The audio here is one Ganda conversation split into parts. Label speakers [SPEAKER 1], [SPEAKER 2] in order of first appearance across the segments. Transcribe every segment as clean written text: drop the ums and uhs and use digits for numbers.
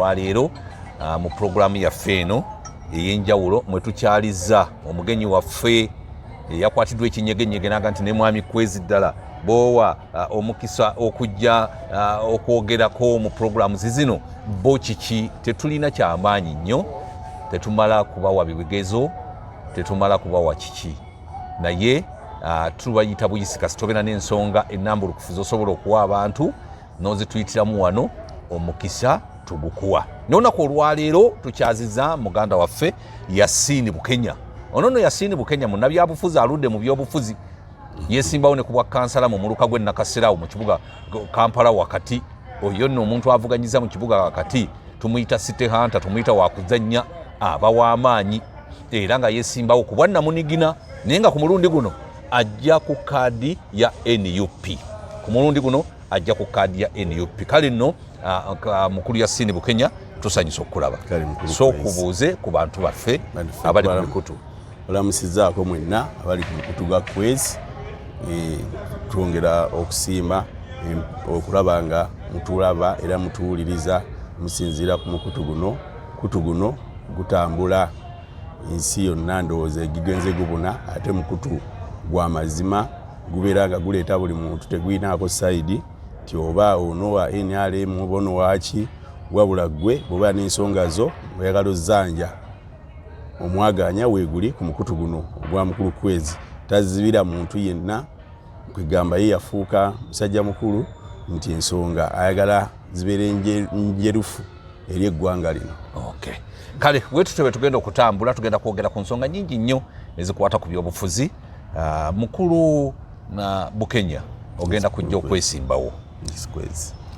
[SPEAKER 1] Olwaleero mu pulogulaamu yaffe eno ey'enjawulo mwe tukyalizza omugenyi waffe eyakwatiddwa ekinyegenyege naga nti ne Mwami Kwezi ddala boowa omukisa okujja okwogerako mu pulogulaamu zizino bo kiki. Tetulina kyamaanyi nnyo, tetumala kubawa bigezo, tetumala kubawa kiki, naye tubayita buyisi. Kasita obeera n'ensonga ennambulukufu zosobola okuwa abantu n'ozituyitiramu wano, omukisa tugukuwa. N'olunaku olwaleero tukyaziza muganda waffe Yasiini Bukenya. Ono nno Yasiini Bukenya munnabyabufuzi, aludde mu byobufuzi, yesimbawo ne ku bwa kansala mu muluka gw'e Nakaserawo mu kibuga Kampala wakati. Oyo nno omuntu avuganyiza mu kibuga wakati tumuyita City Hunter, tumuyita wakuzannya, aba w'amaanyi, era nga yesimbawo ku bwannamunigina, naye nga ku mulundi guno ajja ku kaadi ya NUP. Ku mulundi guno ajja ku kaadi ya NUP. Kale nno mukulu Yasiini Bukenya, tusanyusa okukulaba. So kubuuze ku bantu baffe abali ku mikutu.
[SPEAKER 2] Olamusizaako mwenna abali ku mukutu gwa Kwezi. Twongera okusiima okulaba nga mutulaba era mutuwuliriza musinziira ku mukutu guno. Kutu guno gutambula ensi yonna, ndowooza egigenze gubuna, ate mukutu gwa mazima, gubeera nga guleeta buli muntu, tegulinaako side ti oba ono wa NRM oba ono waki, wabula ggwe bw'oba n'ensonga zo oyagala ozzanja omwaganya weeguli ku mukutu guno ogwa Mukulu Kwezi. Tazibira muntu yenna, kwegamba ye yafuuka musajja mukulu nti ensonga ayagala zibeere njerufu eri eggwanga lino.
[SPEAKER 1] Okay. Kale bwetutyo bwe tugenda okutambula, tugenda kwogera ku nsonga nyingi nnyo ezikwata ku byobufuzi. Mukulu na Bukenya, ogenda kujja okwesimbawo,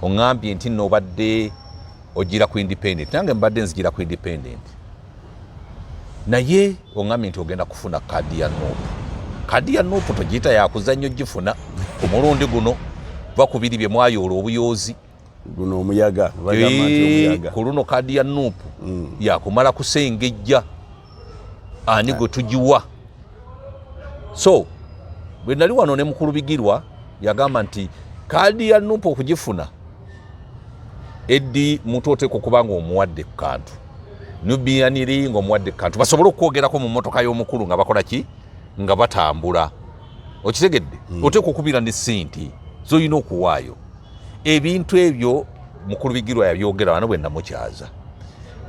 [SPEAKER 1] oŋŋambye nti nno obadde ogira ku independent, nange mbadde nzigira ku independent, naye oŋŋambye nti ogenda kufuna kaadi ya NUP. Kaadi ya NUP togiyita yakuzannyo, gifuna ku mulundi guno va ku biri bye mwayoola obuyoozi.
[SPEAKER 2] Guno omuyaga.
[SPEAKER 1] Ku luno kaadi ya NUP yakumala kusengejja ani gwe tugiwa. So bwe nali wano ne mukulu Bigirwa yagamba nti kaadi ya NUP okugifuna eddi muntu oteekwa okuba nga omuwadde ku kantu, nubianiri nga omuwadde ku kantu, basobole okwogerako mu mmotoka y'omukulu nga bakola ki, nga batambula. Okitegedde? Oteekwa okubeera ne sente zolina okuwaayo. Ebintu ebyo mukulu Bigirwa yabyogera wano bwe namukyaza.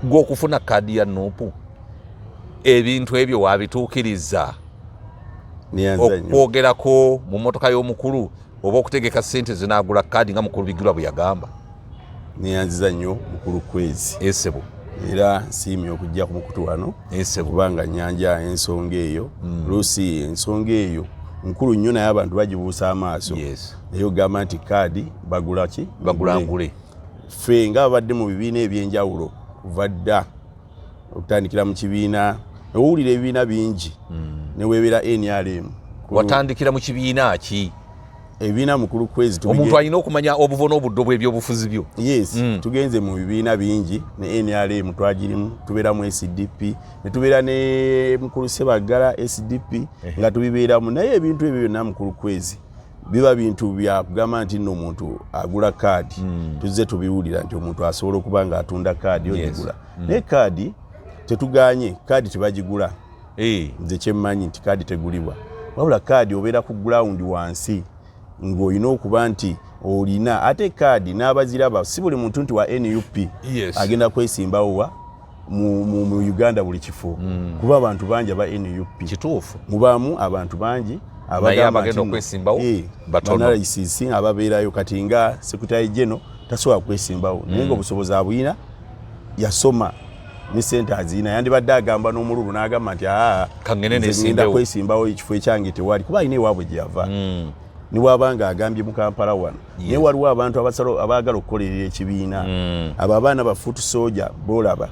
[SPEAKER 1] Gwe okufuna kaadi ya NUP, ebintu ebyo wabituukiriza, okwogerako mu mmotoka y'omukulu oba okutegeka sente zinagula kaadi nga mukulu Bigirwa bwe yagamba?
[SPEAKER 2] Neyanziza nnyo, mukulu Kwezi.
[SPEAKER 1] Esebo.
[SPEAKER 2] Era nsiimye okujja ku mukutu wano.
[SPEAKER 1] Esebo.
[SPEAKER 2] Kubanga nyanja ensonga eyo, luusi ensonga eyo nkulu nnyo, naye abantu bagibuusa amaaso. Naye ogamba nti kaadi bagula ki?
[SPEAKER 1] Bagula ngule.
[SPEAKER 2] Ffe nga babadde mu bibiina ebyenjawulo kuva dda, okutandikira mu kibiina, owulira ebibiina bingi, newebeera NRM.
[SPEAKER 1] Watandikira mu kibiina ki?
[SPEAKER 2] Ebibiina, mukulu Kwezi,
[SPEAKER 1] omuntu alina okumanya obuvo n'obuddo bw'ebyobufuzi byo.
[SPEAKER 2] Yes. Tugenze mu bibiina bingi, ne NRM twagirimu, tubeera mu SDP, ne tubeera ne mukulu Sebaggala SDP, nga tubibeeramu. Naye ebintu ebyo byonna, mukulu Kwezi, biba bintu byakugamba nti nno omuntu agula kaadi. Tuzze tubiwulira nti omuntu asobola okuba nga atunda kaadi, ogigula. Naye kaadi tetuganye, kaadi tebagigula. Nze kyemmanyi nti kaadi tegulibwa, wabula kaadi obeera ku ground wansi ng'olina okuba nti olina ate kaadi n'abaziraba. Si buli muntu nti wa NUP agenda kwesimbawo wa mu Uganda buli kifo, kuba abantu bangi aba NUP. Mubaamu abantu bangi.
[SPEAKER 1] Naye abagenda okwesimbawo batono.
[SPEAKER 2] Banalisisi ababeerayo kati nga secretary general tasobola kwesimbawo, naye nga obusobozi abuyina, yasoma ne sente azirina, yandibadde agamba n'omululu n'agamba nti aa
[SPEAKER 1] Kangende
[SPEAKER 2] nze ngenda
[SPEAKER 1] nesimbewo.
[SPEAKER 2] Kwesimbawo, ekifo ekyange tewali, kuba alina ewaabwe gye yava, ne bwaba nga agambye mu Kampala wano. Naye waliwo abantu abasala abaagala okukolerera ekibiina. Abo abaana ba foot soldier bolaba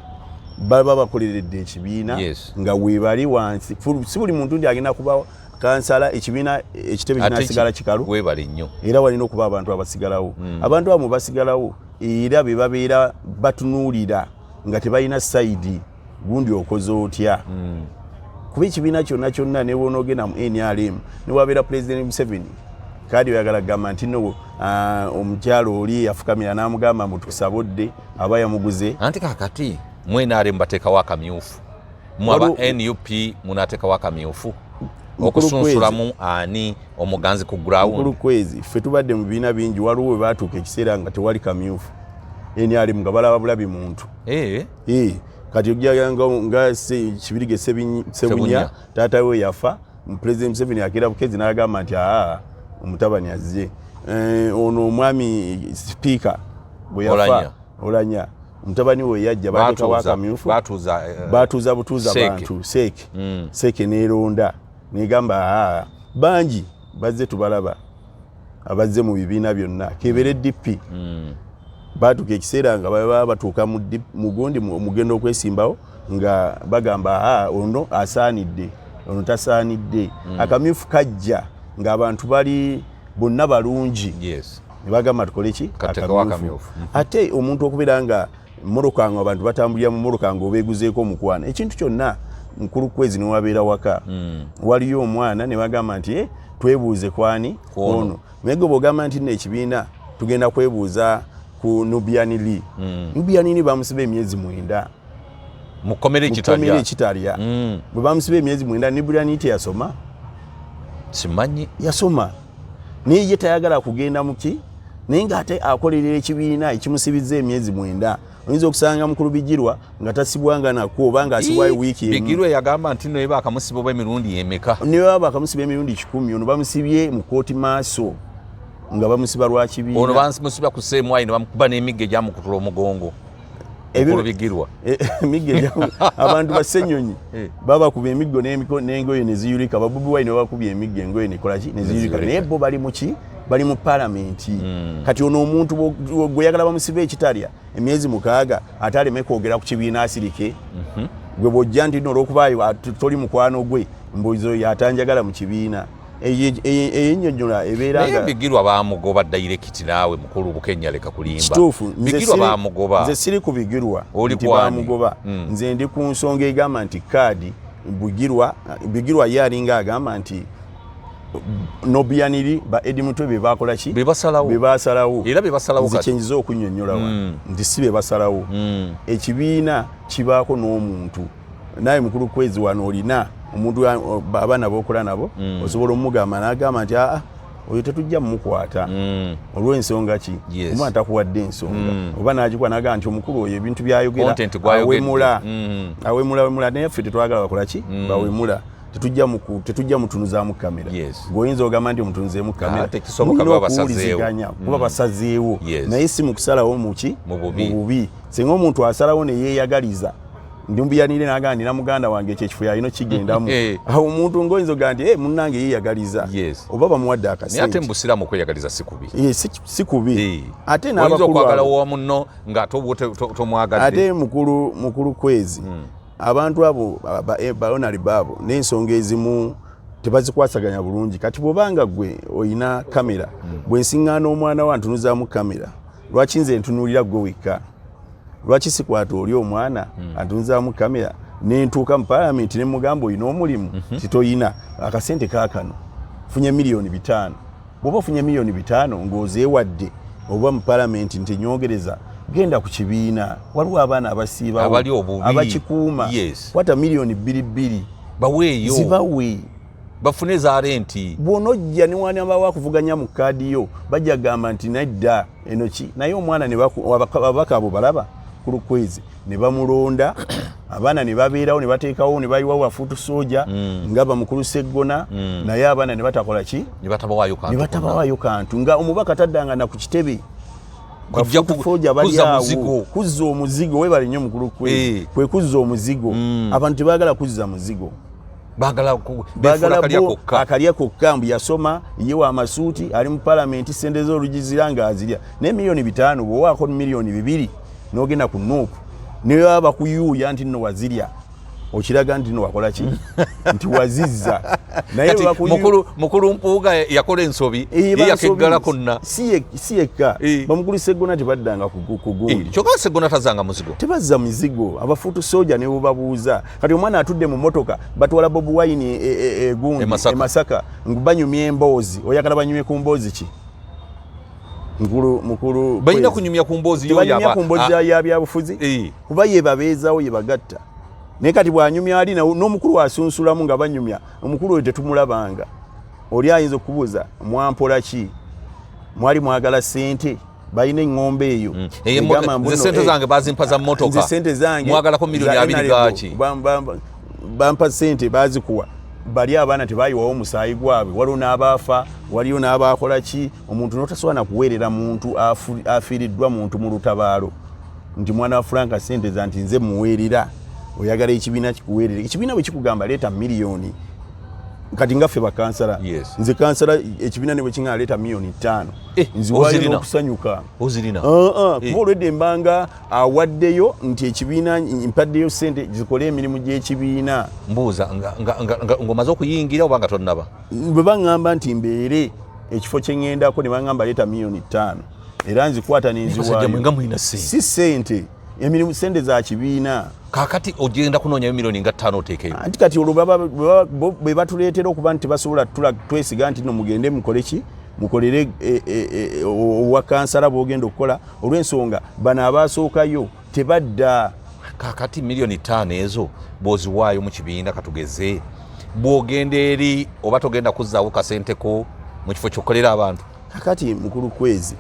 [SPEAKER 2] baba bakoleredde ekibiina nga webali wansi. Si buli muntu nti agenda kuba kansala, ekibiina ekitebe
[SPEAKER 1] Ate
[SPEAKER 2] kinasigala kikalu.
[SPEAKER 1] Weebale nnyo.
[SPEAKER 2] Era walina okuba abantu abasigalawo. Abantu abo basigalawo era be babeera batunuulira nga tebalina side gundi okoze otya, kuba ekibiina kyonna kyonna, newonoogenda mu NRM newabeera President Museveni, kaadi oyagala kugamba nti no Omukyalo oli yafukamira n'amugamba mbu tukusabudde, aba yamuguze.
[SPEAKER 1] Anti kakati mu NRM bateekawo akamyufu, mwe aba NUP munateekawo akamyufu okusunsulamu ani omuganzi ku ground?
[SPEAKER 2] Kwezi ffe tubadde mu bibiina bingi, waliwo we baatuuka ekiseera nga tewali kamyufu, NRM nga balaba bulabi muntu. Kati ojja nga Kibirige Sebunya, taata we yafa, President Museveni akira bukezi n'agamba nti aa, omutabani azze. Ono omwami sipiika bwe yafa, Olanya, mutabani we yajja, bateekawo akamyufu, batuuza butuuza bantu, seeke seeke neeronda negamba aa. Bangi bazze, tubalaba abazze mu bibiina byonna, kebere DP. Batuuka ekiseera nga baba batuuka mu gundi mugenda okwesimbawo nga bagamba aa, ono asaanidde, ono tasaanidde. Akamyufu kajja ng'abantu bali bonna balungi, ne bagamba tukole ki?
[SPEAKER 1] Akamyufu.
[SPEAKER 2] Ate omuntu okubeera nga mmotoka, nga abantu batambulira mu mmotoka nga obeeguzeeko omukwano, ekintu kyonna mukulu kwezi newabeera waka waliyo omwana ne bagamba nti, "Eh, twebuuze kwani ono." Naye gwe bwogamba nti nno ekibiina tugenda kwebuuza ku Nubian Li, Nubian Li bamusiba emyezi 9
[SPEAKER 1] mukomere.
[SPEAKER 2] Mukomere ekitalya. Bwe bamusiba emyezi 9, Nubian Li teyasoma?
[SPEAKER 1] Simanyi.
[SPEAKER 2] Yasoma, naye ye tayagala kugenda muki, naye ng'ate akolerera ekibiina ekimusibizza emyezi 9. Oyinza okusanga mukulu Bigirwa nga tasibwanga nakwo, oba ng'asibwayo wiiki emu.
[SPEAKER 1] Bigirwa yagamba nti no bakamusiba oba emirundi emeka?
[SPEAKER 2] Ne baba bakamusiba emirundi 100, ono bamusibye mu kooti maaso nga bamusiba lwa kibiina.
[SPEAKER 1] Ono bamusiba ku seemwayi ne bamukuba n'emiggo egyamukutula omugongo. Mukulu Bigirwa.
[SPEAKER 2] Emiggo, abantu basenyonyi babakuba emiggo n'engoye ne ziyulika. Ba Bobi Wine babakubye emiggo, engoye nekolaki? Neziyulika. Naye bo bali muki? Bali mu palamenti. Kati ono omuntu gweyagala bamusiba ekitalya emyezi 6, ate aleme kwogera ku kibiina, asirike. Gwe bwojja nti no olwokuba toli mukwano gwe, mbuzo yatanjagala mu kibiina, eyennyonnyola ebeera
[SPEAKER 1] naye Bigirwa bamugoba direct. Naawe mukulu Bukenya leka kulimba.
[SPEAKER 2] Kituufu.
[SPEAKER 1] Bigirwa bamugoba.
[SPEAKER 2] Nze siri ku Bigirwa nti bamugoba. Nze ndi ku nsonga egamba nti kaadi Bigirwa, Bigirwa ye alinga agamba nti Nubian Li, ba Eddie Mutwe be bakola ki?
[SPEAKER 1] Be basalawo.
[SPEAKER 2] Be basalawo.
[SPEAKER 1] Era be basalawo.
[SPEAKER 2] Nze kyenyiza okunnyonnyola wano nti si be basalawo. Ekibiina kibaako n'omuntu. Naye mukulu kwezi wano olina omuntu, abaana bokola nabo, osobola omugamba n'agamba nti aa, oyo tetujja mumukwata. Olw'ensonga ki? Omwana takuwadde ensonga, oba n'agikuwa n'agamba nti omukulu oyo ebintu byayogera awemula, awemula, awemula, naye ffe tetwagala bakola ki? Bawemula. Tetujja mutunuzaamu kamera. Gweoyinza ogamba nti omutunuzeemu kamera, okuwuliziganya kuba basazeewo, naye si mu kusalawo muki? Mu bubi. Singa omuntu asalawo ne yeeyagaliza, ndimbuyanire naga nina muganda wange ekyo ekifo yalina kigendamu, awo omuntu ngoyinza ogaa nti, eh, munnange yeeyagaliza oba bamuwadde
[SPEAKER 1] akasente. Ate mubusiraamu okweyagaliza si kubi.
[SPEAKER 2] Si kubi.
[SPEAKER 1] Ate n'abakulwagala wa munno ng'ate obwo tomwagadde.
[SPEAKER 2] Ate mukulu kwezi, abantu abo balonali baabo n'ensonga ezimu tebazikwasaganya bulungi. Kati bw'obanga gwe oyina kamera, bwe nsiŋŋaana omwana wa ntunuzaamu kamera, lwaki nze ntunuulira gwe wekka? Lwaki sikwata oli omwana antunuzaamu kamera, nentuuka mu palamenti ne mugamba olina omulimu? Titoyina akasente kaakano, funye miliyoni 5. Bw'oba ofunye miliyoni 5 ng'ozeewadde oba mu palamenti nti nyongereza, genda ku kibiina, waliwo abaana abasiibawo abakikuuma. Kwata miliyoni 2 2,
[SPEAKER 1] baweeyo,
[SPEAKER 2] zibawe,
[SPEAKER 1] bafune eza renti.
[SPEAKER 2] Bw'onojja niwanaba wakuvuganya mu kaadi yo, bajja gamba nti nedda, eno ki? Naye omwana ababaka abo balaba ku lukwezi ne bamulonda, abaana ne babeerawo ne bateekawo ne bayiwawo bafuutu soja nga bamukulu Seggona, naye abaana ne batakola ki?
[SPEAKER 1] Ne
[SPEAKER 2] batabawaayo kantu, nga omubaka taddanga na ku kitebe bali awo kuzza omuzigo. Webale nnyo mukulu kwezi. Kwe kuzza omuzigo. Abantu tebaagala kuzza muzigo.
[SPEAKER 1] Bagala
[SPEAKER 2] akalya kokka. Mbu yasoma ye wa masuuti, ali mu palamenti, sente z'olugizira ng'azirya. Naye miliyoni 5, bw'owaako miliyoni 2 n'ogenda ku NUP, naye baba bakuyuuya nti nno wazirya, okiraga nti no wakola ki? Nti wazizza.
[SPEAKER 1] Naye mukulu Mpuuga yakola ensobi, yakeggala konna.
[SPEAKER 2] Si yekka, bamukulu Seggona tebaddanga ku gundi.
[SPEAKER 1] Kyokka Seggona tazanga muzigo.
[SPEAKER 2] Tebazza mizigo. Abafuutu soja ne bubabuuza. Kati omwana atudde mu motoka, batwala Bobi Wine egundi e Masaka, ngu banyumya emboozi. Oyagala banyumye ku mboozi ki? Mukulu mukulu
[SPEAKER 1] balina kunyumya ku mboozi
[SPEAKER 2] tebanyumya ku mboozi ya byabufuzi eh. Kuba ye babeezawo ye bagatta, naye kati bwanyumya ali n'omukulu asunsulamu nga banyumya, omukulu oyo tetumulabanga. Oli ayinza okubuuza, mwampola ki? Mwali mwagala sente, balina eŋŋombe eyo.
[SPEAKER 1] Nze sente eh, zange bazimpa za mmotoka,
[SPEAKER 2] nze sente zange
[SPEAKER 1] mwagalako miliyoni 20 gaaki?
[SPEAKER 2] Bampa sente bazikuwa bali abaana tebayiwawo omusaayi gwabwe, waliwo n'abaafa, waliyo n'abaakola ki. Omuntu notasobola nakuweerera muntu afiiriddwa muntu mu lutabaalo nti mwana wa Franka sente za nti nze muweerera. Oyagala ekibiina kikuweerere, ekibiina bwe kikugamba leeta miliyoni, kati nga ffe bakansala, nze kansala, ekibiina ne bwe kiŋŋamba leeta miliyoni 5,
[SPEAKER 1] eh,
[SPEAKER 2] nziwaayo n'okusanyuka.
[SPEAKER 1] Ozirina?
[SPEAKER 2] Ah, ah, kuba olwedde embanga awaddeyo nti ekibiina mpaddeyo sente zikole emirimu gy'ekibiina.
[SPEAKER 1] Mbuuza, ng'omaze okuyingira oba nga tonnaba?
[SPEAKER 2] Bwe baŋŋamba nti mbeere ekifo kye ŋŋendako ne baŋŋamba leeta miliyoni 5, era nzikwata
[SPEAKER 1] nenziwaayo.
[SPEAKER 2] Si sente, emirimu, sente za kibiina.
[SPEAKER 1] Kakati ogenda kunoonyayo miliyoni nga 5 oteekeyo?
[SPEAKER 2] Anti kati olwo bwe batuleetera okuba nti tebasobola twesiga nti no mugende mukole ki, mukolere e, e, e, owa kansala bwogenda okukola, olw'ensonga bano abasookayo tebadda.
[SPEAKER 1] Kakati miliyoni 5 ezo bw'oziwaayo mu kibiina, katugeze bw'ogenda eri, oba togenda kuzzaawo kasenteko mu kifo ky'okukolera abantu?
[SPEAKER 2] Kakati mukulu Kwezi,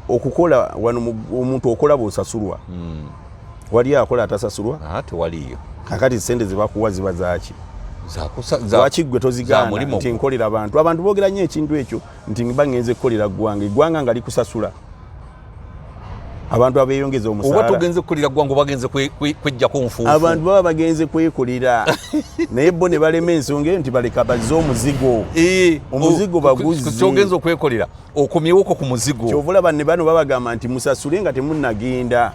[SPEAKER 2] okukola wano omuntu okola bw'osasulwa. Wali akola atasasulwa?
[SPEAKER 1] Tewaliyo.
[SPEAKER 2] Kakati sente zebakuwa ziba zaki? Lwaki gwe tozigaana nti nkolera abantu? Abantu boogera nnyo ekintu ekyo nti mba ngenze kukolera ggwanga, eggwanga nga likusasula, abantu abeeyongeza omusaala.
[SPEAKER 1] Oba togenze kukolera ggwanga, oba bagenze kwejjako nfuufu.
[SPEAKER 2] Abantu baba bagenze kwekolera, naye bo ne balema ensonga eyo nti baleka bazze omuzigo.
[SPEAKER 1] Eh,
[SPEAKER 2] omuzigo baguzze.
[SPEAKER 1] Kyogenza okwekolera, okomyewoko ku muzigo.
[SPEAKER 2] Kyova olaba ne bano babagamba nti musasule nga temunnagenda,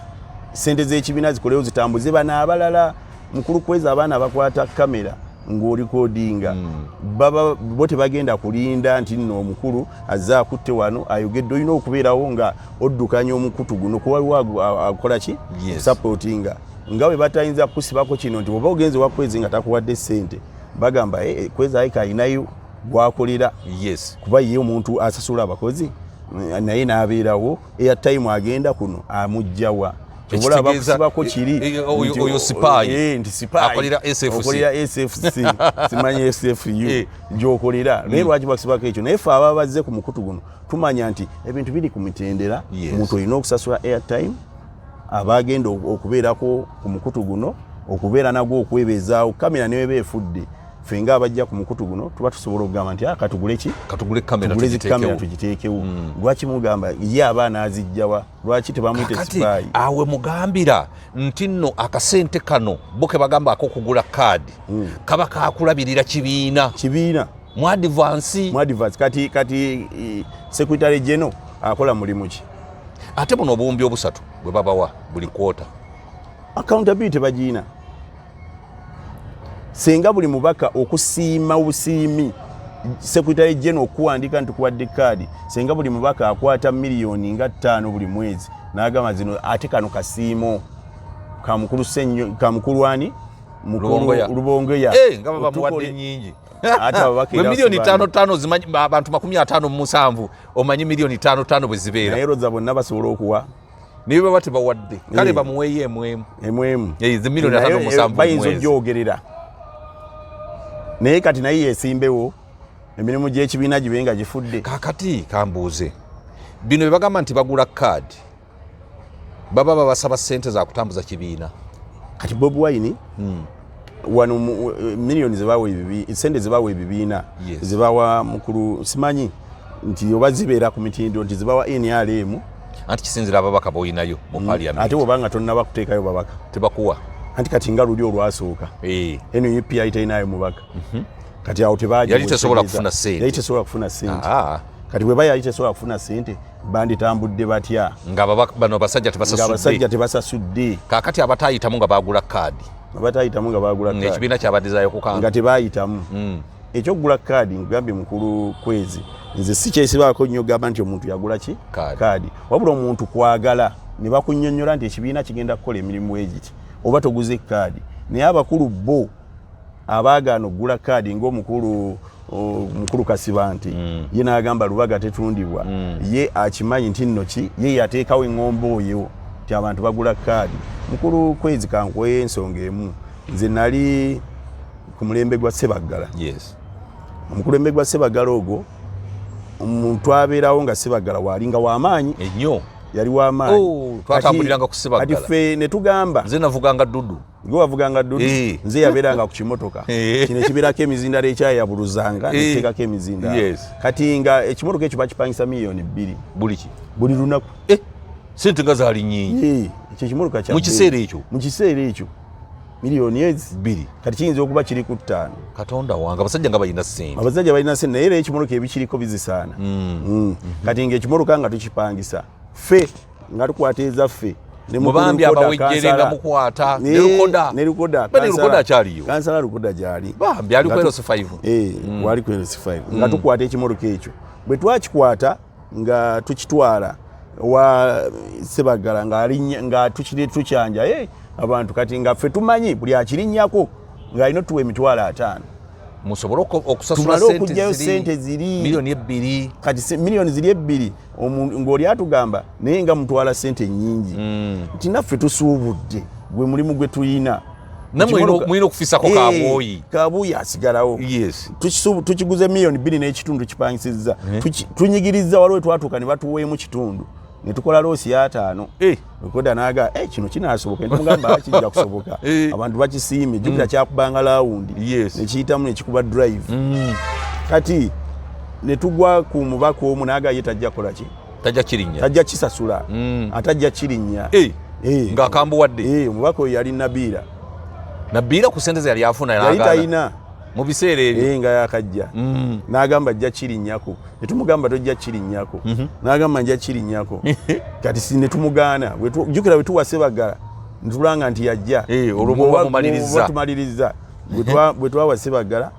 [SPEAKER 2] sente z'ekibiina zikolewo zitambuze bano abalala. Mukulu Kwezi, abaana bakwata kamera ng'olikodinga, baba bo tebagenda kulinda nti nno omukulu azze akutte wano ayogedde. Olina okubeerawo nga oddukanya omukutu guno, kuba waliwo akola ki, supportinga, nga bwe batayinza kukusibako kino nti oba ogenze wa Kwezi nga takuwadde ssente, bagamba, "Eh, eh, Kwezi ayika alinayo gwakolera." Kuba ye omuntu asasula abakozi naye n'abeerawo, airtime agenda kuno amugjawa? Kyova bakusibako kiri
[SPEAKER 1] eh, eh, oyo sipayi.
[SPEAKER 2] Eh, nti sipayi
[SPEAKER 1] akolera SFC.
[SPEAKER 2] Okolera SFC, simanyi SFU gyokolera, naye lwaki bakusibako ekyo? Naye ffe ababa bazze ku mukutu guno tumanya nti ebintu biri ku mitendera. Omuntu olina okusasula airtime, abagenda okubeerako ku mukutu guno, okubeera nagwo, okwebeezaawo kamera neweba efudde, ffe nga abajja ku mukutu guno tuba tusobola okugamba nti, "Ah, katugule ki?
[SPEAKER 1] Katugule kamera."
[SPEAKER 2] Tugule zi kamera.
[SPEAKER 1] Tugiteekewo.
[SPEAKER 2] Tugiteekewo. Lwaki mugamba ye abaana azijjawa? Lwaki tebamuyita
[SPEAKER 1] Kakati
[SPEAKER 2] sipayi?
[SPEAKER 1] Awe mugambira nti nno akasente kano bo ke bagamba ak'okugula kaadi kaba kakulabirira kibiina.
[SPEAKER 2] Kibiina.
[SPEAKER 1] Mu advance.
[SPEAKER 2] Mu advance. Kati secretary general akola mulimu ki?
[SPEAKER 1] Ate buno obuwumbi 3 bwe babawa buli kwota?
[SPEAKER 2] Accountability bagiina. Singa buli mubaka okusiima obusiimi secretary general okuwandiika nti kuwadde kaadi, singa buli mubaka akwata miliyoni nga 5 buli mwezi n'agamba zino, ate kano kasiimo kamukulu senyo, kamukulu ani?
[SPEAKER 1] Lubongoya.
[SPEAKER 2] Lubongoya.
[SPEAKER 1] Eh, nga babamuwadde nyingi.
[SPEAKER 2] Ate ababaka
[SPEAKER 1] Bwe
[SPEAKER 2] era
[SPEAKER 1] miliyoni
[SPEAKER 2] si bano.
[SPEAKER 1] 5 5 zimanyi abantu 57, omanyi miliyoni 5 5 bwe zibeera.
[SPEAKER 2] Naye roza bonna basobola okuwa?
[SPEAKER 1] Naye baba tebawadde, kale
[SPEAKER 2] Eh.
[SPEAKER 1] bamuweeyo emwemu.
[SPEAKER 2] Emwemu.
[SPEAKER 1] Eh, zi miliyoni
[SPEAKER 2] Naye,
[SPEAKER 1] 57
[SPEAKER 2] eh, bayinza
[SPEAKER 1] mwezi.
[SPEAKER 2] ogyogerera, naye kati naye yesimbewo emirimu gy'ekibiina gibe nga gifudde.
[SPEAKER 1] Kakati kambuuze, bino bye bagamba nti bagula kaadi, baba babasaba ssente za kutambuza kibiina?
[SPEAKER 2] Kati Bobi Wine wano miliyoni zebawa sente zebawa ebibiina, zebawa mukulu, simanyi nti oba zibeera ku mitindo nti zibawa NRM.
[SPEAKER 1] Anti kisinzira ababaka boyinayo mu parliament.
[SPEAKER 2] Ate bwobanga tonnaba kuteekayo babaka?
[SPEAKER 1] Tebakuwa.
[SPEAKER 2] Anti kati nga luli olwasooka, NUP yali terinayo mubaka, kati awo tebagiwa.
[SPEAKER 1] Yali tesobola kufuna ssente.
[SPEAKER 2] Yali tesobola kufuna ssente. Kati bweba yali tesobola kufuna ssente, banditambudde batya?
[SPEAKER 1] Nga bano basajja
[SPEAKER 2] Nga
[SPEAKER 1] tebasasudde.
[SPEAKER 2] Abasajja tebasasudde.
[SPEAKER 1] Kakati abatayitamu nga bagula kaadi?
[SPEAKER 2] Abatayitamu nga bagula kaadi.
[SPEAKER 1] Ekibiina kyabadizaayo ku
[SPEAKER 2] Nga
[SPEAKER 1] kantu?
[SPEAKER 2] tebayitamu. Ekyokugula kaadi, nkugambye mukulu Kwezi, nze sikyesibaako nnyo gamba nti omuntu yagula ki.
[SPEAKER 1] Kaadi.
[SPEAKER 2] Kaadi, wabula omuntu kwagala ne bakunnyonnyola nti ekibiina kigenda kukola emirimu egiti, oba toguze kaadi. Naye abakulu bo abaagaana okugula kaadi ng'omukulu Mukulu Kasiba nti ye n'agamba Lubaga tetundibwa. Ye akimanyi nti nno ki ye yateekawo eŋŋombo oyo nti abantu bagula kaadi. Mukulu Kwezi, kankuwe ensonga emu. Nze nali ku mulembe gwa Sebaggala. Omukulembe gwa Sebaggala ogwo, omuntu abeerawo nga Sebaggala waalinga w'amaanyi
[SPEAKER 1] ennyo.
[SPEAKER 2] Yali w'amaanyi.
[SPEAKER 1] Oh, twatambuliranga ku Sebaggala.
[SPEAKER 2] Kati ffe ne tugamba
[SPEAKER 1] Nze navuganga dudu.
[SPEAKER 2] Gwe wavuganga dudu? Nze yabeeranga ku kimotoka kino ekibeerako emizindalo, ekyayabuluzanga neteekako emizindalo. Kati nga ekimotoka ekyo bakipangisa 2 miliyoni.
[SPEAKER 1] Buli ki?
[SPEAKER 2] Buli lunaku.
[SPEAKER 1] Eh, sente nga zaali nyingi.
[SPEAKER 2] Ekyo ekimotoka kya
[SPEAKER 1] Mu kiseera ekyo?
[SPEAKER 2] Mu kiseera ekyo miliyoni ezi
[SPEAKER 1] 2.
[SPEAKER 2] Kati kiyinza okuba kiri ku 5.
[SPEAKER 1] Katonda wange, abasajja nga balina sente.
[SPEAKER 2] Abasajja balina sente, naye era ekimotoka ebikiriko bizisaana. Kati nga ekimotoka nga tukipangisa, ffe nga tukwata ezaffe ne mukulu
[SPEAKER 1] Mubambi
[SPEAKER 2] Lukoda,
[SPEAKER 1] abawejjere nga
[SPEAKER 2] kansala.
[SPEAKER 1] mukwata ne Lukoda.
[SPEAKER 2] Ne Lukoda.
[SPEAKER 1] Ba ne Lukoda akyaliyo?
[SPEAKER 2] Kansala Lukoda gyali.
[SPEAKER 1] Bambi ali ku LC5.
[SPEAKER 2] Wali ku LC5 nga tukwata ekimotoka ekyo. Bwe twakikwata nga tukitwala wa Sebagala ng'alinnya nga tukiri tukyanja, abantu kati nga ffe tumanyi buli akirinnyako ng'alina otuwa 50,000.
[SPEAKER 1] Musobole okusasula
[SPEAKER 2] Tumale
[SPEAKER 1] sente
[SPEAKER 2] okuggyayo
[SPEAKER 1] ziri
[SPEAKER 2] sente ziri
[SPEAKER 1] 2 miliyoni.
[SPEAKER 2] Kati miliyoni ziri 2, ng'oli atugamba naye nga mutwala sente nnyingi, nti naffe tusuubudde, gwe mulimu gwe tuyina.
[SPEAKER 1] Nammwe mulina okufisako kabwoyi.
[SPEAKER 2] Kabwoyi asigalawo. Tukiguze 2.5 miliyoni, kipangisizza. Tunyigiriza, waliwo twatuuka ne batuweemu kitundu ne tukola loss y'ataano. Lukoda naga, eh, kino kinaasoboka? Netumugamba kijja kusoboka. Abantu bakisiimye. Jjukira kyakubanga round nekiyitamu nekikuba drive. Kati ne tugwa ku mubaka omu naga ye tajja kukola ki?
[SPEAKER 1] Tajja kirinnya.
[SPEAKER 2] Tajja kisasula. Atajja kirinnya.
[SPEAKER 1] Ng'akambuwadde.
[SPEAKER 2] Omubaka oyo yali Nabiira.
[SPEAKER 1] Nabiira ku sente ze yali afuna
[SPEAKER 2] Yali
[SPEAKER 1] n'agaana.
[SPEAKER 2] talina.
[SPEAKER 1] Mu biseera ebyo.
[SPEAKER 2] Nga yakajja n'agamba ajja kirinnyako, ne tumugamba tojja kirinnyako. N'agamba nja kirinnyako. Kati si ne tumugaana. Jjukira bwe tuwa Sebagala netulanga nti yajja.
[SPEAKER 1] Olwo muba mumaliriza.
[SPEAKER 2] Bwe tumaliriza. Bwe twawa Sebagala,